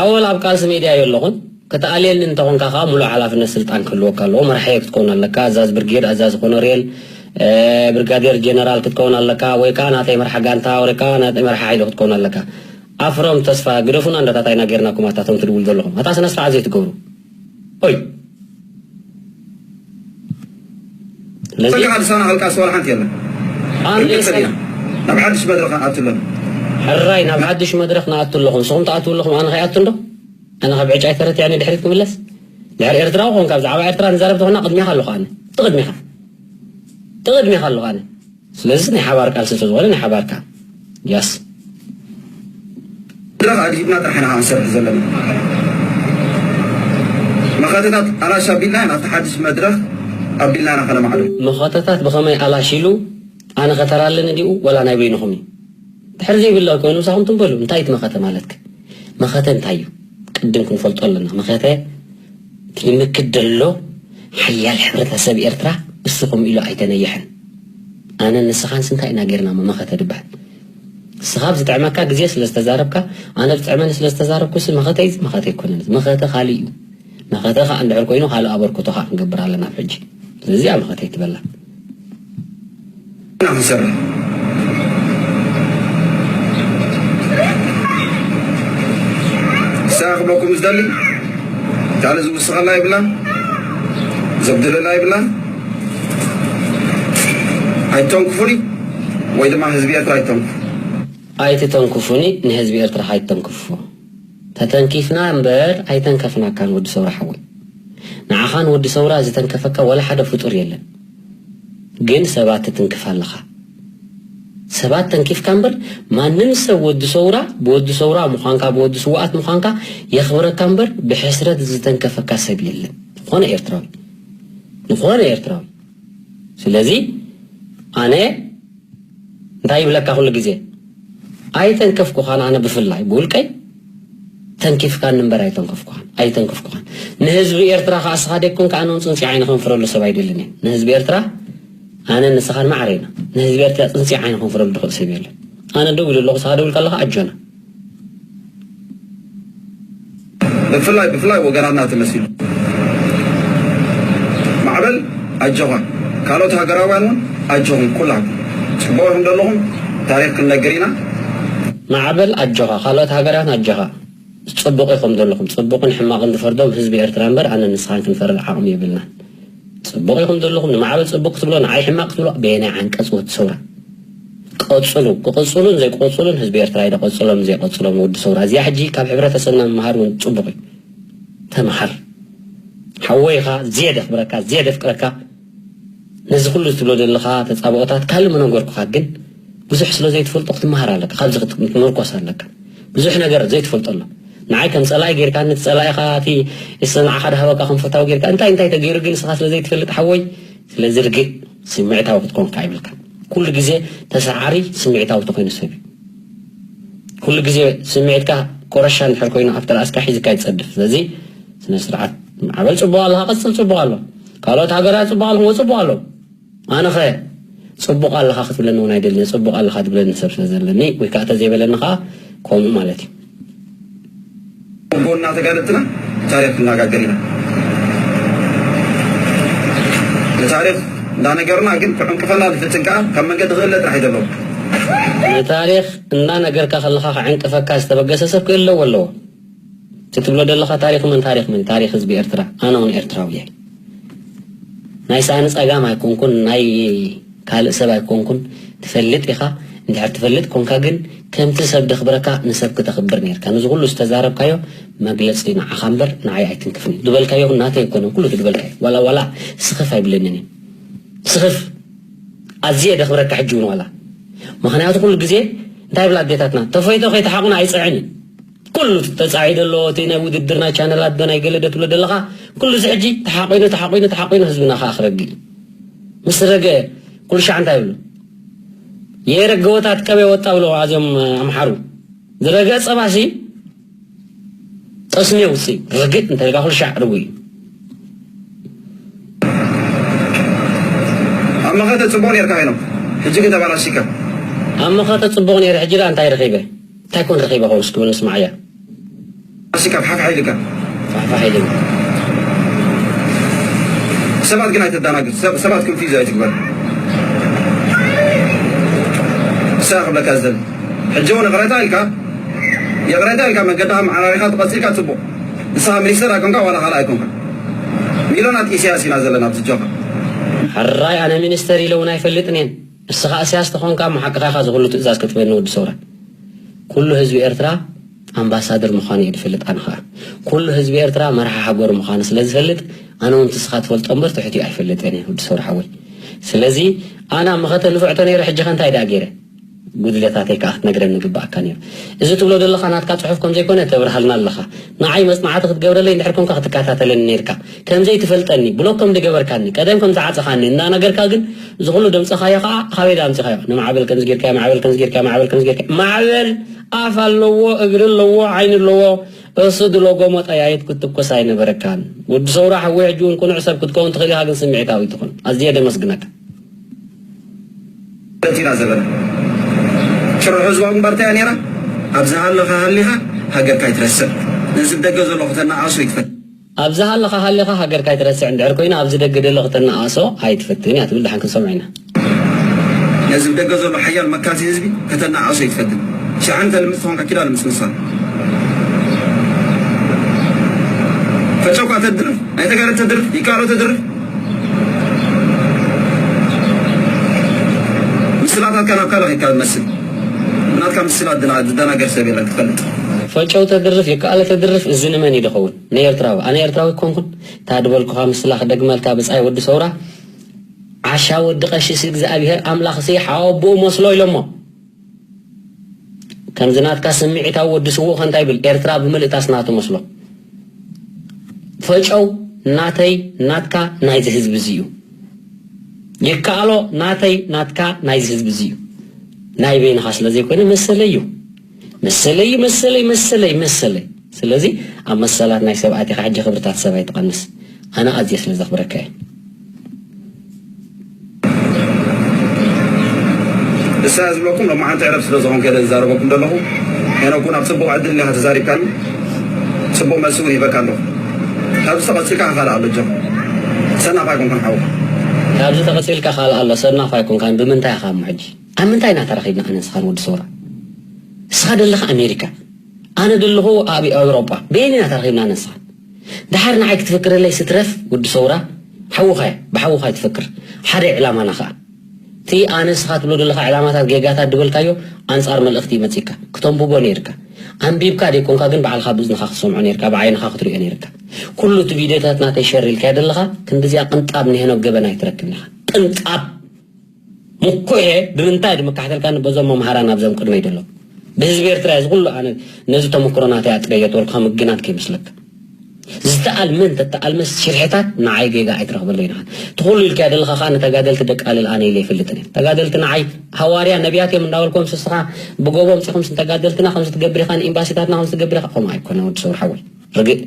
ኣወል ኣብ ቃልሲ ሜድያ የለኹን። ክትኣልየኒ እንተኾንካ ከኣ ሙሉእ ሓላፍነት ስልጣን ክህልወካ ኣለዎ። መራሒ ክትከውን ኣለካ። ኣዛዚ ብርጌድ፣ ኣዛዚ ኮነሬል፣ እ፣ ብርጋዴር ጀነራል ክትከውን ኣለካ። ወይ ከኣ ናተይ መርሓ ጋንታ፣ ወይ ከኣ ናተይ መርሓ ሓይሊ ክትከውን ኣለካ። ኣፍሮም ተስፋ ግደፉና እንዳታታይና ጌርናኩም ኣታ እቶም ትድውሉ ዘለኹም። ኣታ ስነ ስርዓት ዘይትገብሩ። ኦይ። ስለዚ በቃ፣ ልሳና ከልቃስ ዋላ ሓንቲ የለን። ኣነ ክንቅጽል ኢና። ናብ ሓድሽ መድረኽ ንኣቱ ኣለና። ሕራይ ናብ ሓድሽ መድረኽ ንኣቱ ኣለኹም። ንስኹም ትኣትዉ ኣለኹም፣ ኣነ ከይኣቱ እንዶ? ኣነ ካብ ዕጫይ ተረቲዐ ድሕሪት ክምለስ? ድሕሪ ኤርትራዊ ኮንካ ብዛዕባ ኤርትራ ንዛረብ ተኾና ቅድሚኻ ኣለኹ ኣነ። እቲ ቅድሚኻ። እቲ ቅድሚኻ ኣለኹ ኣነ። ስለዚ ናይ ሓባር ቃልሲ ስለዝኾነ ናይ ሓባርካ። ያስ። መድረኽ ኣድሂብና ጥራሕ ኢና ክንሰርሕ ዘለና። መኸተታት ኣላሽ ኣቢልና ኢና፣ ኣብቲ ሓድሽ መድረኽ ኣቢልና ኢና ከነማዕዶ። መኸተታት ብኸመይ ኣላሽ ኢሉ ኣነ ኸተራ ኣለኒ ድዩ ወላ ናይ በይንኹም እዩ? ድሕሪ ዘይብላ ኮይኑ ምሳኹም ትንበሉ። እንታይ እቲ መኸተ ማለትከ? መኸተ እንታይ እዩ? ቅድም ክንፈልጦ ኣለና። መኸተ እቲ ይምክት ዘሎ ሓያል ሕብረተሰብ ኤርትራ እስኹም ኢሉ ኣይተነየሐን። ኣነ ንስኻንስ እንታይ ኢና ጌርና እሞ መኸተ ድበሃል? ንስኻ ኣብ ዝጥዕመካ ግዜ ስለ ዝተዛረብካ፣ ኣነ ኣብ ዝጥዕመኒ ስለ ዝተዛረብኩ ሲ መኸተ እዩ? መኸተ ኣይኮነን። መኸተ ካልእ እዩ። መኸተ ኸኣ እንድሕር ኮይኑ ካልእ ኣበርክቶ ኸኣ ክንገብር ኣለና ኣብ ሕጂ። ስለዚ እዚኣ መኸተ ኣይትበላ። ኢና ክንሰርሕ። ንሳ ክብለኩም ዝደሊ፣ ካልእ ዝውስኸላ የብላን፣ ዘጉድለላ የብላን። ኣይተንክፉኒ ወይ ድማ ህዝቢ ኤርትራ ኣይተንክፉ። ኣይትተንክፉኒ፣ ንህዝቢ ኤርትራ ኣይተንክፉ። ተተንኪፍና እምበር ኣይተንከፍናካን ወዲ ሰውራ ሓወይ። ንዓኻን ወዲ ሰውራ ዝተንከፈካ ወላ ሓደ ፍጡር የለን። ግን ሰባት ትትንክፍ ኣለኻ። ሰባት ተንኪፍካ እምበር ማንም ሰብ ወዲ ሰውራ፣ ብወዲ ሰውራ ምዃንካ፣ ብወዲ ስውኣት ምዃንካ የኽብረካ እምበር ብሕስረት ዝተንከፈካ ሰብ የለን። ዝኾነ ኤርትራዊ። ዝኾነ ኤርትራዊ። ስለዚ ኣነ እንታይ ይብለካ ኩሉ ግዜ? ኣይተንከፍኩኻን ኣነ ብፍላይ ብውልቀይ ተንኪፍካኒ እምበር ኣይተንከፍኩኻን፣ ኣይተንከፍኩኻን። ንህዝቢ ኤርትራ ከኣ እስኻ ደይኮንካ ኣነ እውን ጽንጺ ዓይኒ ከንፍረሉ ሰብ ኣይደልን እየ። ንህዝቢ ኤርትራ ኣነ ንስኻን ማዕረ ኢና። ንህዝቢ ኤርትራ ጽንጺ ዓይኒ ከንፍረሉ ድኽእል ሰብ የለን። ኣነ ደው ኢሉ ኣለኹ፣ እስኻ ደው ኢልካ ኣለኻ ኣጆና። ብፍላይ ብፍላይ ወገናትና ተመሲሉ። ማዕበል ኣጆኻ፣ ካልኦት ሃገራውያን እውን ኣጆኹም፣ ኩላኩም ጽቡቕ ኢኹም ዘለኹም። ታሪኽ ክንነግር ኢና። ማዕበል ኣጆኻ፣ ካልኦት ሃገራውያን ኣጆኻ። ጽቡቕ ኢኹም ዘለኹም። ጽቡቕን ሕማቕን ዝፈርዶም ህዝቢ ኤርትራ እምበር ኣነ ንስኻን ክንፈርድ ዓቕሚ የብልናን። ጽቡቕ ኢኹም ዘለኹም። ንማዕበል ጽቡቕ ክትብሎ፣ ንዓይ ሕማቕ ክትብሎ፣ በየናይ ዓንቀጽ ወዲ ሰውራ? ቀጽሉ። ክቕጽሉን ዘይቅጽሉን ህዝቢ ኤርትራ እዩ፣ ደቐጽሎም ዘይቀጽሎም ወዲ ሰውራ። እዚኣ ሕጂ ካብ ሕብረተሰብና ምምሃር እውን ጽቡቕ እዩ። ተምሃር። ሓወይ ኢኻ፣ ዝየ ደኽብረካ፣ ዝየ ደፍቅረካ። ነዚ ኩሉ ትብሎ ዘለኻ ተጻብኦታት ካልእ ምነገርኩኻ፣ ግን ብዙሕ ስለ ዘይትፈልጦ ክትመሃር ኣለካ። ካብዚ ክት-፣ ክትምርኮስ ኣለካ። ብዙሕ ነገር ዘይትፈልጦ ኣሎ። ንዓይ ከም ጸላኢ ጌርካ፣ ነቲ ጸላኢኻ፣ እቲ ንዓኻ ድሃበካ ከም ፈታዊ ጌርካ፣ እንታይ እንታይ ተገይሩ ግን ንስኻ ስለ ዘይትፈልጥ ሓወይ፣ ስለዚ ርግእ ስምዒታዊ ክትኮንካ ይብልካ። ኩሉ ግዜ ተሰዓሪ ስምዒታዊ ተኮይኑ ሰብ እዩ። ኩሉ ግዜ ስምዒትካ ኮረሻ እንድሕር ኮይኑ ኣብቲ ራእስካ ሒዝካ ይጸድፍ። ስለዚ ስነ ስርዓት። ማዕበል ጽቡቕ ኣለኻ፣ ቀጽል፣ ጽቡቕ ኣሎ። ካልኦት ሃገራት ጽቡቕ ኣለኹም፣ ጽቡቕ ኣሎ። ኣነኸ ጽቡቕ ኣለኻ ክትብለኒ እውን ኣይደልን፣ ጽቡቕ ኣለኻ ትብለኒ ሰብ ስለ ዘለኒ፣ ወይ ከዓ ተዘይበለኒ ከዓ ከምኡ ማለት እዩ። ጎና ተጋደልትና ታሪኽ ክንነጋገር ኢና። ንታሪኽ እንዳነገርና ግን ክዕንቅፈና ዝፍትን ከዓ ካብ መንገዲ ክእለ ጥራሕ እዩ ዘለዎ። ንታሪኽ እንዳነገርካ ከለኻ ክዕንቅፈካ ዝተበገሰ ሰብ ክእለዎ ኣለዎ። እቲ ትብሎ ዘለኻ ታሪኽ መን ታሪኽ መን? ታሪኽ ህዝቢ ኤርትራ። ኣነ እውን ኤርትራዊ እየ። ናይ ሳእኒ ጸጋም ኣይኮንኩን፣ ናይ ካልእ ሰብ ኣይኮንኩን። ትፈልጥ ኢኻ። እንድሕር ትፈልጥ ኮንካ ግን ከምቲ ሰብ ደኽብረካ ንሰብ ክተኽብር ነይርካ። ነዚ ኩሉ ዝተዛረብካዮ መግለጺ ንዓኻ እምበር ንዓይ ኣይትንክፍን እዩ። ዝበልካዮ እውን ናተይ ኣይኮነን፣ ኩሉ እቲ ዝበልካዮ። ዋላ ዋላ ስኽፍ ኣይብለንን እዩ። ስኽፍ ኣዝየ ደኽብረካ ሕጂ እውን ዋላ። ምኽንያቱ ኩሉ ግዜ እንታይ ይብላ ኣዴታትና? ተፈይቶ ከይተሓቑና ኣይጽዕን እዩ። ኩሉ ተጻዒዱ ኣሎ፣ እቲ ናይ ውድድር ናይ ቻነላት ዶ ናይ ገለ ዶ ትብሎ ዘለኻ፣ ኩሉ እዚ ሕጂ ተሓቒኑ፣ ተሓቒኑ፣ ተሓቒኑ ህዝብና ከኣ ክረግእ እዩ። ምስ ረገ ኩሉ ሻዕ እንታይ ይብሉ? የረገወታት ቀበ ወጣ ብሎ ኣዝዮም ኣምሓሩ። ዝረገ ጸባሲ ጠስሚ የውጽእ፣ ርግጥ እንተ ኢልካ ኩሉ ሻዕ ርጉእ እዩ። ኣብ መኸተ ጽቡቕ ኔርካ ሄኖክ፣ ሕጂ ግን ተባላሽካ። ኣብ መኸተ ጽቡቕ ኔረ፣ ሕጂ ደኣ እንታይ ረኺበ? እንታይ ኮን ረኺበ ኸውን እስኪ በል ንስማዓያ። ኣሲ ካብ ሓፍ ሓይልካ። ሓፍ ሓይልካ። ሰባት ግን ኣይተዳናግር፣ ሰብ-፣ ሰባት ክንፊዝ ኣይትግበር። ንሳ ክብለካ ዝደሊ። ሕጂ እውን ይቕረታ ኢልካ፣ ይቕረታ ኢልካ መንገድኻ መዓራሪኻ ትቐጽልካ ጽቡቕ። ንስኻ ሚኒስተር ኣይኮንካ ዋላ ካልእ ኣይኮንካ። ሚልዮናት ኢሳያስ ኢና ዘለና ኣብዚ ጆኻ። ሕራይ ኣነ ሚኒስተር ኢለ እውን ኣይፈልጥን እየን። እስኻ እስያስ ተኾንካ እሞ ሓቅኻ ኢኻ፣ ዝኹሉ ትእዛዝ ክትበኒ ወዲ ሰውራ። ኩሉ ህዝቢ ኤርትራ ኣምባሳደር ምዃኑ እዩ ዝፈልጥ። ኣነ ኸኣ ኩሉ ህዝቢ ኤርትራ መርሓ ሃገሩ ምዃኑ ስለ ዝፈልጥ፣ ኣነ እውን ትስኻ ትፈልጦ እምበር ትሕቲኡ ኣይፈልጥን እየ ወዲ ሰውራ ሓወይ። ስለዚ ኣነ ኣብ መኸተ ንፍዕቶ ነይረ፣ ሕጂ ኸ እንታይ ደኣ ገይረ? ጉድለታተይ ከኣ ክትነግረኒ ግባኣካ ነይሩ። እዚ ትብሎ ዘለኻ ናትካ ጽሑፍ ከም ዘይኮነ ተብርሃልና ኣለኻ። ንዓይ መጽናዕቲ ክትገብረለይ እንድሕር ኮንካ ክትከታተለኒ ነይርካ። ከም ዘይትፈልጠኒ ብሎክ ከም ዝገበርካኒ፣ ቀደም ከም ዝዓጸኻኒ እናነገርካ ግን እዚ ኩሉ ደምጸኻዮ ከኣ ካበይ ኣምጺኻዮ? ንማዕበል ከምዚ ጌርካዮ፣ ማዕበል ከምዚ ጌርካዮ፣ ማዕበል ከምዚ ጌርካዮ። ማዕበል ኣፍ ኣለዎ፣ እግሪ ኣለዎ፣ ዓይኒ ኣለዎ። እሱ ድሎጎሞ ጠያይት ክትትኮስ ኣይነበረካን። ወዲ ሰውራ ሓወይ ሕጂ እውን ቅኑዕ ሰብ ክትከውን ትኽእል ኢኻ፣ ግን ስምዒታዊ ትኹን። ኣዝየ ደመስግነካ። በቲና ዘበና ጭርሖ ህዝባዊ ግንባር እንታይ እያ ነይራ? ኣብ ዝሃለኻ ሃሊኻ ሃገርካ ኣይትረስዕ። ነዚ ብደገ ዘሎ ከተናኣሶ ይትፈት። ኣብ ዝሃለኻ ሃሊኻ ሃገርካ ኣይትረስዕ እንድሕር ኮይኑ፣ ኣብዚ ደገ ዘሎ ከተናኣሶ ኣይትፈትን እያ ትብል። ደሓን ክንሰምዖ ኢና። ነዚ ብደገ ዘሎ ሓያል መካሲ ህዝቢ ከተናኣሶ ይትፈትን። ሽሓን ተልምስ ተኾንካ ኪዳ ልምስ ንሳ። ፈጨውካ ተድርፍ፣ ናይ ተጋደልቲ ተድርፍ፣ ይከኣሎ ተድርፍ። ምስላታትካ ናብ ካልእ ከይካ ዝመስል። ናትካ ምስላ ዝደና-፣ ዝደናገር ሰብ የለን ክትፈልጥ። ፈጨው ተድርፍ፣ ይከኣሎ ተድርፍ፣ እዚ ንመን እዩ ዝኸውን? ንኤርትራዊ። ኣነ ኤርትራዊ ክኾንኩን፣ እታ ዝበልኩኻ ምስላ ክደግመልካ ብጻይ ወዲ ሰውራ፣ ዓሻ ወዲ ቀሺስ እግዚኣብሄር ኣምላኽሲ ሓወቦኡ መስሎ ኢሎሞ። ከምዚ ናትካ ስምዒታዊ ወዲ ስዉእ ከ እንታይ ይብል? ኤርትራ ብምልእታስ ናቱ መስሎ። ፈጨው ናተይ ናትካ ናይዚ ህዝቢ እዚ እዩ። ይከኣሎ ናተይ ናትካ ናይዚ ህዝቢ እዚ እዩ። ናይ በይንኻ ስለ ዘይኮነ መሰለይ እዩ። መሰለይ እዩ፣ መሰለይ፣ መሰለይ፣ መሰለይ። ስለዚ ኣብ መሰላት ናይ ሰብ ኣቲኻ ሕጂ ክብርታት ሰብ ኣይትቐንስ። ኣነ ኣዝየ ስለ ዘኽብረካ እየ። ንሳ ዝብለኩም ሎማዓንቲ ዕረፍ ስለ ዝኾንከ እየ ዝዛረበኩም ዘለኹ። ሄኖክ እውን ኣብ ጽቡቕ ዕድል እኒኻ ተዛሪብካኒ። ጽቡቕ መልሲ እውን ሂበካ ኣለኹ። ካብዚ ተቐጺልካ ካልእ ኣሎ፣ ጆ። ሰናፍ ኣይኮንኩን ሓውኻ። ካብዚ ተቐጺልካ ካልእ ኣሎ፣ ሰናፍ ኣይኮንካን። ብምንታይ ኢኻ እሞ ሕጂ? ኣብ ምንታይ ኢና ተራኺብና ኣነ ንስኻን ወዲ ሰውራ? ንስኻ ደለኻ ኣሜሪካ፣ ኣነ ደለኹ ኣብ ኤውሮጳ። በየን ኢና ተራኺብና ኣነ ንስኻን? ደሓር ንዓይ ክትፍክረለይ ስትረፍ ወዲ ሰውራ፣ ሓውኻ እየ፣ ብሓውኻ ትፍክር። ሓደ ዕላማና ኸኣ። እቲ ኣነ ንስኻ ትብሎ ዘለኻ ዕላማታት፣ ጌጋታት ዝበልካዮ ኣንጻር መልእኽቲ መጺእካ። ክተንብቦ ነይርካ። ኣንቢብካ ደይኮንካ ግን ባዕልኻ ብእዝንኻ ክትሰምዖ ነይርካ፣ ብዓይንኻ ክትሪኦ ነይርካ። ኩሉ እቲ ቪድዮታት ናተይ ሸር ኢልካዮ ዘለኻ፣ ክንድዚኣ ቅንጣብ ንሄኖክ ገበን ኣይትረክብን ኢኻ። ቅንጣብ! ምኩሔ ብምንታይ ድምካሕተልካኒ በዞም መምሃራን ኣብዞም ቅድመይ ዘለዉ። ብህዝቢ ኤርትራ እዚ ኩሉ ኣነ ነዚ ተመክሮ ናተይ ኣጥረዮ ተበልኩኻ ምግናት ከይመስለካ። ዝተኣልመን ተተኣልመስ ሽርሕታት ንዓይ ጌጋ ኣይትረኽበለይ ኢኻ። እቲ ኩሉ ኢልካዮ ዘለኻ ከኣ ንተጋደልቲ ደቃልል ኣነ ኢለ ኣይፈልጥን እየ። ተጋደልቲ ንዓይ ሃዋርያ ነቢያት እዮም እንዳበልኩም ስስኻ ብጎቦ ኣምጺኹም ስን ተጋደልትና ከምዚ ትገብር ኢኻ ንኤምባሲታትና ከምዚ ትገብር ኢኻ። ከምኡ ኣይኮነ ወዲ ሰውር ሓወይ። ርግእ።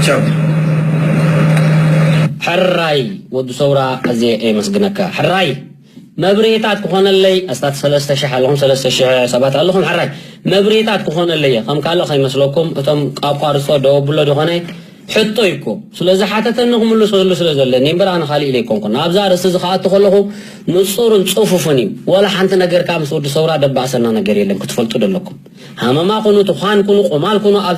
ቻው። ሕራይ ወዲ ሰውራ ኣዝየ የመስግነካ። ሕራይ መብርሂታት ክኾነለይ፣ ኣስታት ሰለስተ ሽሕ ኣለኹም፣ ሰለስተ ሽሕ ሰባት ኣለኹም። ሕራይ መብርሂታት ክኾነለይ እየ። ከም ካልእ ከይመስለኩም፣ እቶም ኣቋርጾ ደው ኣብሎ ዝኾነ ሕቶ እዩ እኮ። ስለዚ ሓተተኒ ክምልሰሉ ስለ ዘለኒ እምበር ኣነ ካልእ ኢለ ኣይኮንኩን። ናብዛ ኣርእስቲ እዚ ክኣቱ ከለኹ ንጹርን ጽፉፍን እዩ። ወላ ሓንቲ ነገር ከኣ ምስ ወዲ ሰውራ ደባእሰና ነገር የለን፣ ክትፈልጡ ደለኩም። ሃመማ ኩኑ፣ ትዃን ኩኑ፣ ቆማል ኩኑ፣ ኣብ